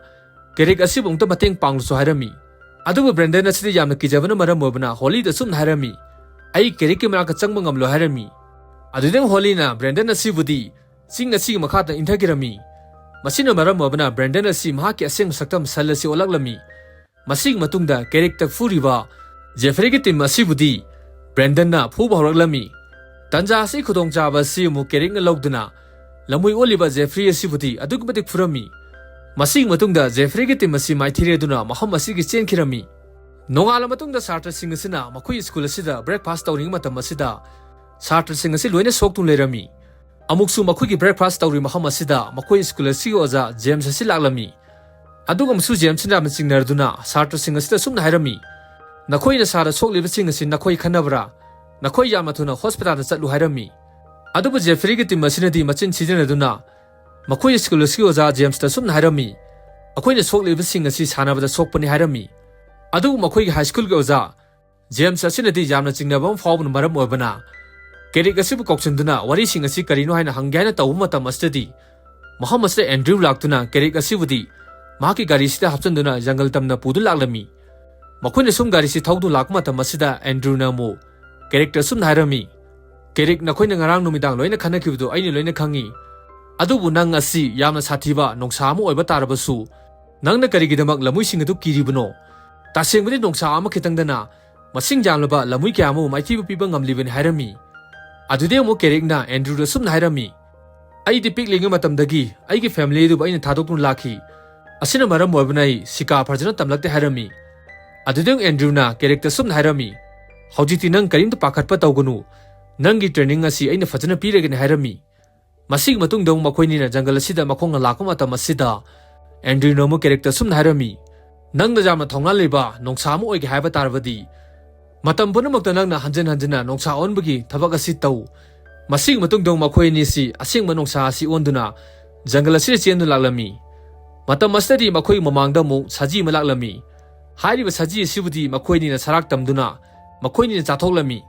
ꯀꯦꯔꯤꯛ ꯑꯁꯤꯕꯨ ꯑꯃꯨꯛꯇ ꯃꯇꯦꯡ ꯄꯥꯡꯂꯨꯁꯨ" ꯍꯥꯏꯔꯝꯃꯤ꯫ ꯑꯗꯨꯕꯨ ꯕ꯭ꯔꯦꯟꯗꯟ ꯑꯁꯤꯗꯤ ꯌꯥꯝꯅ ꯀꯤꯖꯕꯅ ꯃꯔꯝ ꯑꯣꯏꯕꯅ ꯍꯣꯂꯤꯗ ꯑꯁꯨꯝꯅ ꯍꯥꯏꯔꯝꯃꯤ, "ꯑꯩ ꯀꯦꯔꯤꯛꯀꯤ ꯃꯅꯥꯛꯇ ꯆꯪꯕ ꯉꯝꯂꯣꯏ" ꯍꯥꯏꯔꯝꯃꯤ꯫ ꯑꯗꯨꯗꯩ ꯍꯣꯂꯤꯅ ꯕ꯭ꯔꯦꯟꯗꯟ ꯑꯁꯤꯕꯨꯗꯤ ꯆꯤꯡ ꯑꯁꯤꯒꯤ ꯃꯈꯥꯗ ꯏꯟꯊꯈꯤꯔꯝꯃꯤ꯫ ꯃꯁꯤꯅ ꯃꯔꯝ ꯑꯣꯏꯕꯅ ꯕ꯭ꯔꯦꯟꯗꯟ ꯑꯁꯤ ꯃꯍꯥꯛꯀꯤ ꯑꯁꯦꯡꯕ ꯁꯛꯇꯝ ꯁꯟ ꯑꯁꯤ ꯑꯣꯜꯂꯛꯂꯝꯃꯤ꯫ ꯃꯁꯤꯒꯤ ꯃꯇꯨꯡꯗ ꯀꯦꯔꯤꯛꯇ ꯐꯨꯔꯤꯕ ꯖꯦꯐ꯭ꯔꯤꯒꯤ ꯇꯤꯝ ꯑꯁꯤꯕꯨꯗꯤ ꯕ꯭ꯔꯦꯟꯗꯟꯅ ꯐꯨꯕ ꯍꯧꯔꯛꯂꯝꯃꯤ꯫ ꯇꯟꯖꯥ ꯑꯁꯤ ꯈꯨꯗꯣꯡꯆꯥꯕ ꯑꯁꯤ ꯑꯃꯨꯛ ꯀꯦꯔꯤꯛꯅ ꯂꯧꯗꯨꯅ ꯂꯝꯍꯨꯏ ꯑꯣꯜꯂꯤꯕ ꯖꯦꯐ꯭ꯔꯤ ꯑꯁꯤꯕꯨꯗꯤ ꯑꯗꯨꯛꯀꯤ ꯃꯇꯤꯛ ꯐꯨꯔꯝꯃꯤ꯫ ꯃꯁꯤꯒꯤ ꯃꯇꯨꯡꯗ ꯖꯦꯐ꯭ꯔꯤꯒꯤ ꯇꯤꯝ ꯑꯁꯤ ꯃꯥꯏꯊꯤꯔꯦ ꯑꯗꯨꯅ ꯃꯐꯝ ꯑꯁꯤꯒꯤ ꯆꯦꯟꯈꯤꯔꯝꯃꯤ꯫ ꯅꯣꯡꯉꯥꯜꯂ ꯃꯇꯨꯡꯗ ꯁꯥꯇ꯭ꯔꯁꯤꯡ ꯑꯁꯤꯅ ꯃꯈꯣꯏ ꯁ꯭ꯀꯨꯜ ꯑꯁꯤꯗ ꯕ꯭ꯔꯦꯛꯐꯥꯁ ꯇꯧꯔꯤꯉꯩ ꯃꯇꯝ ꯑꯁꯤꯗ ꯁꯥꯇ꯭ꯔꯁꯤꯡ ꯑꯁꯤ ꯂꯣꯏꯅ ꯁꯣꯛꯇꯨꯅ ꯂꯩꯔꯝꯃꯤ꯫ ꯑꯃꯨꯛꯁꯨ ꯃꯈꯣꯏꯒꯤ ꯕ꯭ꯔꯦꯛꯐꯥꯁ ꯇꯧꯔꯤ ꯃꯐꯝ ꯑꯁꯤꯗ ꯃꯈꯣꯏ ꯁ꯭ꯀꯨꯜ ꯑꯁꯤꯒꯤ ꯑꯣꯖꯥ ꯖꯦꯝꯁ ꯑꯁꯤ ꯂꯥꯛꯂꯝꯃꯤ꯫ ꯑꯗꯨꯒ ꯑꯃꯨꯛꯁꯨ ꯖꯦꯝꯁꯅ ꯌꯥꯝꯅ ꯆꯤꯡꯅꯔꯗꯨꯅ ꯁꯥꯇ꯭ꯔꯁꯤꯡ ꯑꯁꯤꯗ ꯑꯁꯨꯝꯅ ꯍꯥꯏꯔꯝꯃꯤ, "ꯅꯈꯣꯏ ꯅꯁꯥꯗ ꯁꯣꯛꯂꯤꯕꯁꯤꯡ ꯑꯁꯤ ꯅꯈꯣꯏ ꯈꯟꯅꯕ꯭ꯔꯥ? ꯅꯈꯣꯏ ꯌꯥꯝꯅ ꯊꯨꯅ ꯍꯣꯁꯄꯤꯇꯥꯜꯗ ꯆꯠꯂꯨ" ꯍꯥꯏꯔꯝꯃꯤ꯫ ꯑꯗꯨꯕꯨ ꯖꯦꯐ꯭ꯔꯤꯒꯤ ꯇꯤꯝ ꯑꯁꯤꯅꯗꯤ ꯃꯆꯤꯟ ꯊꯤꯖꯤꯟꯅꯗꯨꯅ ꯃꯈꯣꯏ ꯁ꯭ꯀꯨꯜ ꯑꯁꯤꯒꯤ ꯑꯣꯖꯥ ꯖꯦꯝꯁꯇ ꯑꯁꯨꯝꯅ ꯍꯥꯏꯔꯝꯃꯤ, "ꯑꯩꯈꯣꯏꯅ ꯁꯣꯛꯂꯤꯕꯁꯤꯡ ꯑꯁꯤ ꯁꯥꯟꯅꯕꯗ ꯁꯣꯛꯄꯅꯤ" ꯍꯥꯏꯔꯝꯃꯤ꯫ ꯑꯗꯨꯕꯨ ꯃꯈꯣꯏꯒꯤ ꯍꯥꯏ ꯁ꯭ꯀꯨꯜꯒꯤ ꯑꯣꯖꯥ ꯖꯦꯝꯁ ꯑꯁꯤꯅꯗꯤ ꯌꯥꯝꯅ ꯆꯤꯡꯅꯕ ꯑꯃ ꯐꯥꯎꯕꯅ ꯃꯔꯝ ꯑꯣꯏꯕꯅ ꯀꯦꯔꯤꯛ ꯑꯁꯤꯕꯨ ꯀꯧꯁꯤꯟꯗꯨꯅ ꯋꯥꯔꯤꯁꯤꯡ ꯑꯁꯤ ꯀꯔꯤꯅꯣ ꯍꯥꯏꯅ ꯍꯪꯒꯦ ꯍꯥꯏꯅ ꯇꯧꯕ ꯃꯇꯝ ꯑꯁꯤꯗꯗꯤ ꯃꯐꯝ ꯑꯁꯤꯗ ꯑꯦꯟꯗ꯭ꯔꯤꯌꯨ ꯂꯥꯛꯇꯨꯅ ꯀꯦꯔꯤꯛ ꯑꯁꯤꯕꯨꯗꯤ ꯃꯍꯥꯛꯀꯤ ꯒꯥꯔꯤꯁꯤꯗ ꯍꯥꯞꯆꯤꯟꯗꯨꯅ ꯖꯪꯒꯜ ꯇꯝꯅ ꯄꯨꯗꯨꯅ ꯂꯥꯛꯂꯝꯃꯤ꯫ ꯃꯈꯣꯏꯅ ꯁꯨꯝ ꯒꯥꯔꯤꯁꯤ ꯊꯧꯗꯨꯅ ꯂꯥꯛꯄ ꯃꯇꯝ ꯑꯁꯤꯗ ꯑꯦꯟꯗ꯭ꯔꯤꯌꯨꯅ ꯑꯃꯨꯛ ꯀꯦꯔꯤꯛꯇ ꯑꯁꯨꯝꯅ ꯍꯥꯏꯔꯝꯃꯤ, "ꯀꯦꯔꯤꯛ, ꯅꯈꯣꯏꯅ ꯉꯔꯥꯡ ꯅꯨꯃꯤꯗꯥꯡ ꯂꯣꯏꯅ ꯈꯟꯅꯈꯤꯕꯗꯨ ꯑꯩꯅ ꯂꯣꯏꯅ ꯈꯪꯉꯤ꯫ ꯑꯗꯨꯕꯨ ꯅꯪ ꯑꯁꯤ ꯌꯥꯝꯅ ꯁꯥꯊꯤꯕ ꯅꯣꯡꯁꯥ ꯑꯃ ꯑꯣꯏꯕ ꯇꯥꯔꯕꯁꯨ ꯅꯪꯅ ꯀꯔꯤꯒꯤꯗꯃꯛ ꯂꯝꯍꯨꯏꯁꯤꯡ ꯑꯗꯨ ꯀꯤꯔꯤꯕꯅꯣ? ꯇꯁꯦꯡꯕꯗꯤ ꯅꯣꯡꯁꯥ ꯑꯃꯈꯛꯇꯪꯗꯅ ꯃꯁꯤꯡ ꯌꯥꯝꯂꯕ ꯂꯝꯍꯨꯏ ꯀꯌꯥ ꯑꯃꯕꯨ ꯃꯥꯏꯊꯤꯕ ꯄꯤꯕ ꯉꯝꯂꯤꯕꯅꯤ" ꯍꯥꯏꯔꯝꯃꯤ꯫ ꯑꯗꯨꯗꯩ ꯑꯃꯨꯛ ꯀꯦꯔꯤꯛꯅ ꯑꯦꯟꯗ꯭ꯔꯤꯌꯨꯗ ꯑꯁꯨꯝꯅ ꯍꯥꯏꯔꯝꯃꯤ, "ꯑꯩꯗꯤ ꯄꯤꯛꯂꯤꯉꯩ ꯃꯇꯝꯗꯒꯤ ꯑꯩꯒꯤ ꯐꯦꯃꯤꯂꯤ ꯑꯗꯨꯕꯨ ꯑꯩꯅ ꯊꯥꯗꯣꯛꯇꯨꯅ ꯂꯥꯛꯈꯤ꯫ ꯑꯁꯤꯅ ꯃꯔꯝ ꯑꯣꯏꯕꯅ ꯑꯩ ꯁꯤꯀꯥ ꯐꯖꯅ ꯇꯝꯂꯛꯇꯦ" ꯍꯥꯏꯔꯝꯃꯤ꯫ ꯑꯗꯨꯗꯩ ꯑꯃꯨꯛ ꯑꯦꯟꯗ꯭ꯔꯤꯌꯨꯅ ꯀꯦꯔꯤꯛꯇ ꯑꯁꯨꯝꯅ ꯍꯥꯏꯔꯝꯃꯤ, "ꯍꯧꯖꯤꯛꯇꯤ ꯅꯪ ꯀꯔꯤꯝꯇ ꯄꯥꯈꯠꯄ ꯇꯧꯒꯅꯨ꯫ ꯅꯪꯒꯤ ꯇ꯭ꯔꯦꯅꯤꯡ ꯑꯁꯤ ꯑꯩꯅ ꯐꯖꯅ ꯄꯤꯔꯒꯅꯤ" ꯍꯥꯏꯔꯝꯃꯤ꯫ ꯃꯁꯤꯒꯤ ꯃꯇꯨꯡꯗ ꯑꯃꯨꯛ ꯃꯈꯣꯏꯅꯤꯅ ꯖꯪꯒꯜ ꯑꯁꯤꯗ ꯃꯈꯣꯡꯅ ꯂꯥꯛꯄ ꯃꯇꯝ ꯑꯁꯤꯗ ꯑꯦꯟꯗ꯭ꯔꯤꯌꯨꯅ ꯑꯃꯨꯛ ꯀꯦꯔꯤꯛꯇ ꯑꯁꯨꯝꯅ ꯍꯥꯏꯔꯝꯃꯤ, "ꯅꯪꯅ ꯌꯥꯝꯅ ꯊꯧꯅꯥ ꯂꯩꯕ ꯅꯣꯡꯁꯥ ꯑꯃ ꯑꯣꯏꯒꯦ ꯍꯥꯏꯕ ꯇꯥꯔꯕꯗꯤ ꯃꯇꯝ ꯄꯨꯝꯅꯃꯛꯇ ꯅꯪꯅ ꯍꯟꯖꯤꯟ ꯍꯟꯖꯤꯟꯅ ꯅꯣꯡꯁꯥ ꯑꯣꯟꯕꯒꯤ ꯊꯕꯛ ꯑꯁꯤ ꯇꯧ꯫ ꯃꯁꯤꯒꯤ ꯃꯇꯨꯡꯗ ꯑꯃꯨꯛ ꯃꯈꯣꯏ ꯑꯅꯤꯁꯤ ꯑꯁꯦꯡꯕ ꯅꯣꯡꯁꯥ ꯑꯁꯤ ꯑꯣꯟꯗꯨꯅ ꯖꯪꯒꯜ ꯑꯁꯤꯗ ꯆꯦꯟꯗꯨꯅ ꯂꯥꯛꯂꯝꯃꯤ꯫ ꯃꯇꯝ ꯑꯁꯤꯗꯗꯤ ꯃꯈꯣꯏꯒꯤ ꯃꯃꯥꯡꯗ ꯑꯃꯨꯛ ꯁꯖꯤ ꯑꯃ ꯂꯥꯛꯂꯝꯃꯤ꯫ ꯍꯥꯏꯔꯤꯕ ꯁꯖꯤ ꯑꯁꯤꯕꯨꯗꯤ ꯃꯈꯣꯏ ꯑꯅꯤꯅ ꯁꯔꯥꯛ ꯇꯝꯗꯨꯅ ꯃꯈꯣꯏ ꯑꯅꯤꯅ ꯆꯥꯊꯣꯛꯂꯝꯃꯤ꯫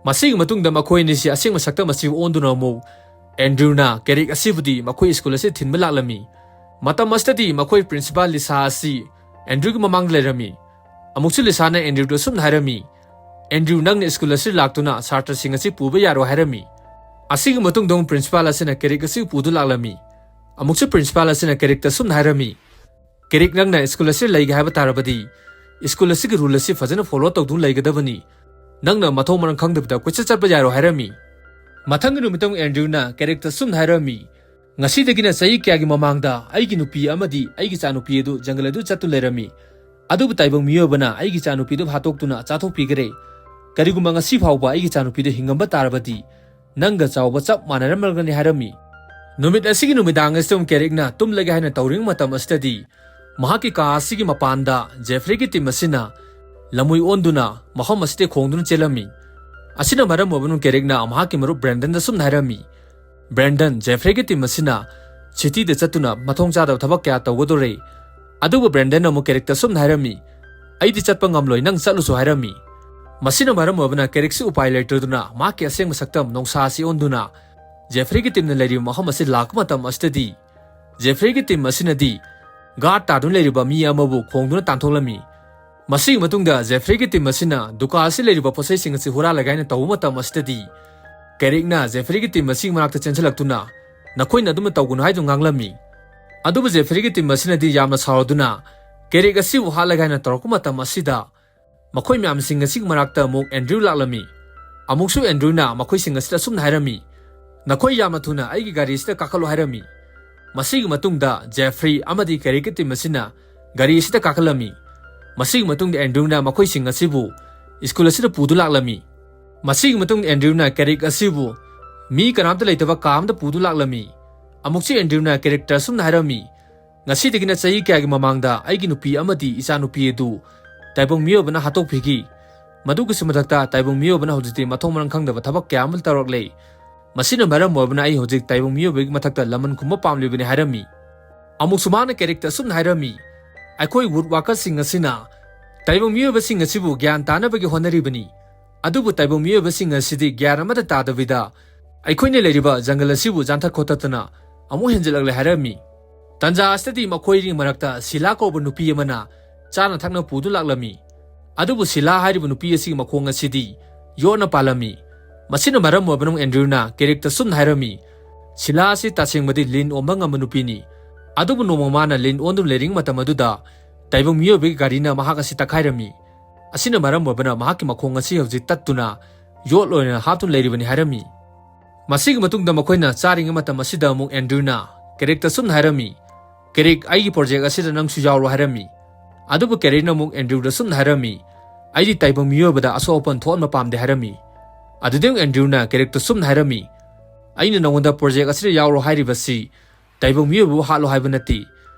ꯃꯁꯤꯒꯤ ꯃꯇꯨꯡꯗ ꯃꯈꯣꯏ ꯑꯅꯤꯁꯤ ꯑꯁꯦꯡꯕ ꯁꯛꯇꯝ ꯑꯁꯤꯕꯨ ꯑꯣꯟꯗꯨꯅ ꯑꯃꯨꯛ ꯑꯦꯟꯗ꯭ꯔꯤꯌꯨꯅ ꯀꯦꯔꯤꯛ ꯑꯁꯤꯕꯨꯗꯤ ꯃꯈꯣꯏ ꯁ꯭ꯀꯨꯜ ꯑꯁꯤꯗ ꯊꯤꯟꯕ ꯂꯥꯛꯂꯝꯃꯤ꯫ ꯃꯇꯝ ꯑꯁꯤꯗꯗꯤ ꯃꯈꯣꯏ ꯄ꯭ꯔꯤꯟꯁꯤꯄꯥꯜ ꯂꯤꯁꯥ ꯑꯁꯤ ꯑꯦꯟꯗ꯭ꯔꯤꯌꯨꯒꯤ ꯃꯃꯥꯡꯗ ꯂꯩꯔꯝꯃꯤ꯫ ꯑꯃꯨꯛꯁꯨ ꯂꯤꯁꯥꯅ ꯑꯦꯟꯗ꯭ꯔꯤꯌꯨꯗ ꯑꯁꯨꯝꯅ ꯍꯥꯏꯔꯝꯃꯤ, "ꯑꯦꯟꯗ꯭ꯔꯤꯌꯨ, ꯅꯪꯅ ꯁ꯭ꯀꯨꯜ ꯑꯁꯤꯗ ꯂꯥꯛꯇꯨꯅ ꯁꯥꯇ꯭ꯔꯁꯤꯡ ꯑꯁꯤ ꯄꯨꯕ ꯌꯥꯔꯣꯏ" ꯍꯥꯏꯔꯝꯃꯤ꯫ ꯑꯁꯤꯒꯤ ꯃꯇꯨꯡꯗ ꯑꯃꯨꯛ ꯄ꯭ꯔꯤꯟꯁꯤꯄꯥꯜ ꯑꯁꯤꯅ ꯀꯦꯔꯤꯛ ꯑꯁꯤ ꯄꯨꯗꯨꯅ ꯂꯥꯛꯂꯝꯃꯤ꯫ ꯑꯃꯨꯛꯁꯨ ꯄ꯭ꯔꯤꯟꯁꯤꯄꯥꯜ ꯑꯁꯤꯅ ꯀꯦꯔꯤꯛꯇ ꯑꯁꯨꯝꯅ ꯍꯥꯏꯔꯝꯃꯤ, "ꯀꯦꯔꯤꯛ, ꯅꯪꯅ ꯁ꯭ꯀꯨꯜ ꯑꯁꯤꯗ ꯂꯩꯒꯦ ꯍꯥꯏꯕ ꯇꯥꯔꯕꯗꯤ ꯁ꯭ꯀꯨꯜ ꯑꯁꯤꯒꯤ ꯔꯨꯜ ꯑꯁꯤ ꯐꯖꯅ ꯐꯣꯂꯣ ꯇꯧꯗꯨꯅ ꯂꯩꯒꯗꯕꯅꯤ꯫ ꯅꯪꯅ ꯃꯊꯣꯡ ꯃꯔꯝ ꯈꯪꯗꯕꯤꯗ ꯀꯣꯏꯆꯠ ꯆꯠꯄ ꯌꯥꯔꯣꯏ" ꯍꯥꯏꯔꯝꯃꯤ꯫ ꯃꯊꯪꯒꯤ ꯅꯨꯃꯤꯠꯇ ꯑꯃꯨꯛ ꯑꯦꯟꯗ꯭ꯔꯤꯌꯨꯅ ꯀꯦꯔꯤꯛꯇ ꯑꯁꯨꯝꯅ ꯍꯥꯏꯔꯝꯃꯤ, "ꯉꯁꯤꯗꯒꯤꯅ ꯆꯍꯤ ꯀꯌꯥꯒꯤ ꯃꯃꯥꯡꯗ ꯑꯩꯒꯤ ꯅꯨꯄꯤ ꯑꯃꯗꯤ ꯑꯩꯒꯤ ꯏꯆꯥꯅꯨꯄꯤ ꯑꯗꯨ ꯖꯪꯒꯜ ꯑꯗꯨ ꯆꯠꯇꯨꯅ ꯂꯩꯔꯝꯃꯤ꯫ ꯑꯗꯨꯕꯨ ꯇꯥꯏꯕꯪ ꯃꯤꯑꯣꯏ ꯑꯃꯅ ꯑꯩꯒꯤ ꯏꯆꯥꯅꯨꯄꯤꯗꯨ ꯍꯥꯠꯇꯣꯛꯇꯨꯅ ꯆꯥꯊꯣꯛꯄꯤꯈ꯭ꯔꯦ꯫ ꯀꯔꯤꯒꯨꯝꯕ ꯉꯁꯤ ꯐꯥꯎꯕ ꯑꯩꯒꯤ ꯏꯆꯥꯅꯨꯄꯤꯗꯨ ꯍꯤꯡꯉꯝꯕ ꯇꯥꯔꯕꯗꯤ ꯅꯪꯒ ꯆꯥꯎꯕ ꯆꯞ ꯃꯥꯟꯅꯔꯝꯂꯒꯅꯤ" ꯍꯥꯏꯔꯝꯃꯤ꯫ ꯅꯨꯃꯤꯠ ꯑꯁꯤꯒꯤ ꯅꯨꯃꯤꯗꯥꯡ ꯑꯁꯤꯗ ꯑꯃꯨꯛ ꯀꯦꯔꯤꯛꯅ ꯇꯨꯝꯂꯒꯦ ꯍꯥꯏꯅ ꯇꯧꯔꯤꯉꯩ ꯃꯇꯝ ꯑꯁꯤꯗꯗꯤ ꯃꯍꯥꯛꯀꯤ ꯀꯥ ꯑꯁꯤꯒꯤ ꯃꯄꯥꯟꯗ ꯖꯦꯐ꯭ꯔꯤꯒꯤ ꯇꯤꯝ ꯑꯁꯤꯅ ꯂꯝꯃꯣꯏ ꯑꯣꯟꯗꯨꯅ ꯃꯐꯝ ꯑꯁꯤꯗ ꯈꯣꯡꯗꯨꯅ ꯆꯦꯜꯂꯝꯃꯤ꯫ ꯑꯁꯤꯅ ꯃꯔꯝ ꯑꯣꯏꯕꯅ ꯀꯦꯔꯤꯛꯅ ꯃꯍꯥꯛꯀꯤ ꯃꯔꯨꯞ ꯕ꯭ꯔꯦꯟꯗꯟꯗ ꯁꯨꯝꯅ ꯍꯥꯏꯔꯝꯃꯤ, "ꯕ꯭ꯔꯦꯟꯗꯟ, ꯖꯦꯐ꯭ꯔꯤꯒꯤ ꯇꯤꯝ ꯑꯁꯤꯅ ꯁꯤꯇꯤꯗ ꯆꯠꯇꯨꯅ ꯃꯊꯣꯡ ꯆꯥꯗꯕ ꯊꯕꯛ ꯀꯌꯥ ꯇꯧꯒꯗꯣꯔꯦ"꯫ ꯑꯗꯨꯕꯨ ꯕ꯭ꯔꯦꯟꯗꯟꯅ ꯑꯃꯨꯛ ꯀꯦꯔꯤꯛꯇ ꯁꯨꯝꯅ ꯍꯥꯏꯔꯝꯃꯤ, "ꯑꯩꯗꯤ ꯆꯠꯄ ꯉꯝꯂꯣꯏ, ꯅꯪ ꯆꯠꯂꯨꯁꯨ" ꯍꯥꯏꯔꯝꯃꯤ꯫ ꯃꯁꯤꯅ ꯃꯔꯝ ꯑꯣꯏꯕꯅ ꯀꯦꯔꯤꯛꯁꯤ ꯎꯄꯥꯏ ꯂꯩꯇ꯭ꯔꯗꯨꯅ ꯃꯍꯥꯛꯀꯤ ꯑꯁꯦꯡꯕ ꯁꯛꯇꯝ ꯅꯣꯡꯁꯥ ꯑꯁꯤ ꯑꯣꯟꯗꯨꯅ ꯖꯦꯐ꯭ꯔꯤꯒꯤ ꯇꯤꯝꯅ ꯂꯩꯔꯤꯕ ꯃꯐꯝ ꯑꯁꯤ ꯂꯥꯛꯄ ꯃꯇꯝ ꯑꯁꯤꯗꯗꯤ ꯖꯦꯐ꯭ꯔꯤꯒꯤ ꯇꯤꯝ ꯑꯁꯤꯅꯗꯤ ꯒꯥꯔꯗ ꯇꯥꯗꯨꯅ ꯂꯩꯔꯤꯕ ꯃꯤ ꯑꯃꯕꯨ ꯈꯣꯡꯗꯨꯅ ꯇꯥꯟꯊꯣꯛꯂꯝꯃꯤ꯫ ꯃꯁꯤꯒꯤ ꯃꯇꯨꯡꯗ ꯖꯦꯐ꯭ꯔꯤꯒꯤ ꯇꯤꯝ ꯑꯁꯤꯅ ꯗꯨꯀꯥꯟ ꯑꯁꯤ ꯂꯩꯔꯤꯕ ꯄꯣꯠꯆꯩꯁꯤꯡ ꯑꯁꯤ ꯍꯨꯔꯥꯜꯂꯒꯦ ꯍꯥꯏꯅ ꯇꯧꯕ ꯃꯇꯝ ꯑꯁꯤꯗꯗꯤ ꯀꯦꯔꯤꯛꯅ ꯖꯦꯐ꯭ꯔꯤꯒꯤ ꯇꯤꯝ ꯑꯁꯤꯒꯤ ꯃꯅꯥꯛꯇ ꯆꯦꯟꯁꯤꯜꯂꯛꯇꯨꯅ, "ꯅꯈꯣꯏꯅ ꯑꯗꯨꯝꯅ ꯇꯧꯒꯅꯨ" ꯍꯥꯏꯗꯨꯅ ꯉꯥꯡꯂꯝꯃꯤ꯫ ꯑꯗꯨꯕꯨ ꯖꯦꯐ꯭ꯔꯤꯒꯤ ꯇꯤꯝ ꯑꯁꯤꯅꯗꯤ ꯌꯥꯝꯅ ꯁꯥꯎꯔꯗꯨꯅ ꯀꯦꯔꯤꯛ ꯑꯁꯤꯕꯨ ꯍꯥꯠꯂꯒꯦ ꯍꯥꯏꯅ ꯇꯧꯔꯛꯄ ꯃꯇꯝ ꯑꯁꯤꯗ ꯃꯈꯣꯏ ꯃꯌꯥꯝꯁꯤꯡ ꯑꯁꯤꯒꯤ ꯃꯔꯛꯇ ꯑꯃꯨꯛ ꯑꯦꯟꯗ꯭ꯔꯤꯌꯨ ꯂꯥꯛꯂꯝꯃꯤ꯫ ꯑꯃꯨꯛꯁꯨ ꯑꯦꯟꯗ꯭ꯔꯤꯌꯨꯅ ꯃꯈꯣꯏꯁꯤꯡ ꯑꯁꯤꯗ ꯑꯁꯨꯝꯅ ꯍꯥꯏꯔꯝꯃꯤ, "ꯅꯈꯣꯏ ꯌꯥꯝꯅ ꯊꯨꯅ ꯑꯩꯒꯤ ꯒꯥꯔꯤ ꯑꯁꯤꯗ ꯀꯥꯈꯠꯂꯨ" ꯍꯥꯏꯔꯝꯃꯤ꯫ ꯃꯁꯤꯒꯤ ꯃꯇꯨꯡꯗ ꯖꯦꯐ꯭ꯔꯤ ꯑꯃꯗꯤ ꯀꯦꯔꯤꯛꯀꯤ ꯇꯤꯝ ꯑꯁꯤꯅ ꯒꯥꯔꯤ ꯑꯁꯤꯗ ꯀꯥꯈꯠꯂꯝꯃꯤ꯫ ꯃꯁꯤꯒꯤ ꯃꯇꯨꯡꯗ ꯑꯦꯟꯗ꯭ꯔꯤꯌꯨꯅ ꯃꯈꯣꯏꯁꯤꯡ ꯑꯁꯤꯕꯨ ꯁ꯭ꯀꯨꯜ ꯑꯁꯤꯗ ꯄꯨꯗꯨ ꯂꯥꯛꯂꯝꯃꯤ꯫ ꯃꯁꯤꯒꯤ ꯃꯇꯨꯡꯗ ꯑꯦꯟꯗ꯭ꯔꯤꯌꯨꯅ ꯀꯦꯔꯤꯛ ꯑꯁꯤꯕꯨ ꯃꯤ ꯀꯅꯥꯝꯇ ꯂꯩꯇꯕ ꯀꯥ ꯑꯃꯗ ꯄꯨꯗꯨ ꯂꯥꯛꯂꯝꯃꯤ꯫ ꯑꯃꯨꯛꯁꯨ ꯑꯦꯟꯗ꯭ꯔꯤꯌꯨꯅ ꯀꯦꯔꯤꯛꯇ ꯑꯁꯨꯝꯅ ꯍꯥꯏꯔꯝꯃꯤ, "ꯉꯁꯤꯗꯒꯤꯅ ꯆꯍꯤ ꯀꯌꯥꯒꯤ ꯃꯃꯥꯡꯗ ꯑꯩꯒꯤ ꯅꯨꯄꯤ ꯑꯃꯗꯤ ꯏꯆꯥꯅꯨꯄꯤ ꯑꯗꯨ ꯇꯥꯏꯕꯪ ꯃꯤꯑꯣꯏꯕꯅ ꯍꯥꯠꯇꯣꯛꯄꯤꯈꯤ꯫ ꯃꯗꯨꯒꯤꯁꯨ ꯃꯊꯛꯇ ꯇꯥꯏꯕꯪ ꯃꯤꯑꯣꯏꯕꯅ ꯍꯧꯖꯤꯛꯇꯤ ꯃꯊꯣꯡ ꯃꯔꯝ ꯈꯪꯗꯕ ꯊꯕꯛ ꯀꯌꯥ ꯑꯃ ꯇꯧꯔꯛꯂꯦ꯫ ꯃꯁꯤꯅ ꯃꯔꯝ ꯑꯣꯏꯕꯅ ꯑꯩ ꯍꯧꯖꯤꯛ ꯇꯥꯏꯕꯪ ꯃꯤꯑꯣꯏꯕꯒꯤ ꯃꯊꯛꯇ ꯂꯃꯟ ꯈꯨꯝꯕ ꯄꯥꯝꯂꯤꯕꯅꯤ" ꯍꯥꯏꯔꯝꯃꯤ꯫ ꯑꯃꯨꯛꯁꯨ ꯃꯍꯥꯛꯅ ꯀꯦꯔꯤꯛꯇ ꯑꯁꯨꯝꯅ ꯍꯥꯏꯔꯝꯃꯤ, "ꯑꯩꯈꯣꯏ ꯋꯨꯗ ꯋꯥꯀꯔꯁꯤꯡ ꯑꯁꯤꯅ ꯇꯥꯏꯕꯪ ꯃꯤꯑꯣꯏꯕꯁꯤꯡ ꯑꯁꯤꯕꯨ ꯒ꯭ꯌꯥꯟ ꯇꯥꯅꯕꯒꯤ ꯍꯣꯠꯅꯔꯤꯕꯅꯤ꯫ ꯑꯗꯨꯕꯨ ꯇꯥꯏꯕꯪ ꯃꯤꯑꯣꯏꯕꯁꯤꯡ ꯑꯁꯤꯗꯤ ꯒ꯭ꯌꯥꯟ ꯑꯃꯠꯇ ꯇꯥꯗꯕꯤꯗ ꯑꯩꯈꯣꯏꯅ ꯂꯩꯔꯤꯕ ꯖꯪꯒꯜ ꯑꯁꯤꯕꯨ ꯌꯥꯟꯊꯠ ꯈꯣꯠꯇꯠꯇꯅ ꯑꯃꯨꯛ ꯍꯦꯟꯖꯤꯜꯂꯛꯂꯦ" ꯍꯥꯏꯔꯝꯃꯤ꯫ ꯇꯟꯖꯥ ꯑꯁꯤꯗꯗꯤ ꯃꯈꯣꯏꯒꯤ ꯃꯔꯛꯇ ꯁꯤꯂꯥ ꯀꯧꯕ ꯅꯨꯄꯤ ꯑꯃꯅ ꯆꯥꯅ ꯊꯛꯅ ꯄꯨꯗꯨ ꯂꯥꯛꯂꯝꯃꯤ꯫ ꯑꯗꯨꯕꯨ ꯁꯤꯂꯥ ꯍꯥꯏꯔꯤꯕ ꯅꯨꯄꯤ ꯑꯁꯤꯒꯤ ꯃꯈꯣꯡ ꯑꯁꯤꯗꯤ ꯌꯣꯠꯅ ꯄꯥꯜꯂꯝꯃꯤ꯫ ꯃꯁꯤꯅ ꯃꯔꯝ ꯑꯣꯏꯕꯅ ꯑꯦꯟꯗ꯭ꯔꯤꯌꯨꯅ ꯀꯦꯔꯤꯛꯇ ꯁꯨꯝꯅ ꯍꯥꯏꯔꯝꯃꯤ, "ꯁꯤꯂꯥ ꯑꯁꯤ ꯇꯁꯦꯡꯕꯗꯤ ꯂꯤꯟ ꯑꯣꯟꯕ ꯉꯝꯕ ꯅꯨꯄꯤꯅꯤ꯫ ꯑꯗꯨꯕꯨ ꯅꯣꯡꯃ ꯃꯥꯅ ꯂꯤꯟ ꯑꯣꯟꯗꯨꯅ ꯂꯩꯔꯤꯉꯩ ꯃꯇꯝ ꯑꯗꯨꯗ ꯇꯥꯏꯕꯪ ꯃꯤꯑꯣꯏꯕꯒꯤ ꯒꯥꯔꯤꯅ ꯃꯍꯥꯛ ꯑꯁꯤ ꯇꯛꯈꯥꯏꯔꯝꯃꯤ꯫ ꯑꯁꯤꯅ ꯃꯔꯝ ꯑꯣꯏꯕꯅ ꯃꯍꯥꯛꯀꯤ ꯃꯈꯣꯡ ꯑꯁꯤ ꯍꯧꯖꯤꯛ ꯇꯠꯇꯨꯅ ꯌꯣꯠ ꯑꯣꯏꯅ ꯍꯥꯞꯇꯨꯅ ꯂꯩꯔꯤꯕꯅꯤ ꯍꯥꯏꯔꯝꯃꯤ꯫ ꯃꯁꯤꯒꯤ ꯃꯇꯨꯡꯗ ꯃꯈꯣꯏꯅ ꯆꯥꯔꯤꯉꯩ ꯃꯇꯝ ꯑꯁꯤꯗ ꯑꯃꯨꯛ ꯑꯦꯟꯗ꯭ꯔꯨꯅ ꯀꯦꯔꯤꯛꯇ ꯁꯨꯝꯅ ꯍꯥꯏꯔꯝꯃꯤ, "ꯀꯦꯔꯤꯛ, ꯑꯩꯒꯤ ꯄ꯭ꯔꯣꯖꯦꯛ ꯑꯁꯤꯗ ꯅꯪꯁꯨ ꯌꯥꯎꯔꯣ" ꯍꯥꯏꯔꯝꯃꯤ꯫ ꯑꯗꯨꯕꯨ ꯀꯦꯔꯤꯛꯅ ꯑꯃꯨꯛ ꯑꯦꯟꯗ꯭ꯔꯨꯗ ꯁꯨꯝꯅ ꯍꯥꯏꯔꯝꯃꯤ, "ꯑꯩꯗꯤ ꯇꯥꯏꯕꯪ ꯃꯤꯑꯣꯏꯕꯗ ꯑꯁꯣꯛ ꯑꯄꯟ ꯊꯣꯛꯍꯟꯕ ꯄꯥꯝꯗꯦ" ꯍꯥꯏꯔꯝꯃꯤ꯫ ꯑꯗꯨꯗꯩ ꯑꯃꯨꯛ ꯑꯦꯟꯗ꯭ꯔꯨꯅ ꯀꯦꯔꯤꯛꯇ ꯁꯨꯝꯅ ꯍꯥꯏꯔꯝꯃꯤ, "ꯑꯩꯅ ꯅꯉꯣꯟꯗ ꯄ꯭ꯔꯣꯖꯦꯛ ꯑꯁꯤꯗ ꯌꯥꯎꯔꯣ ꯍꯥꯏꯔꯤꯕꯁꯤ ꯇꯥꯏꯕꯪ ꯃꯤꯑꯣꯏꯕꯕꯨ ꯍꯥꯠꯂꯣ ꯍꯥꯏꯕ ꯅꯠꯇꯦ꯫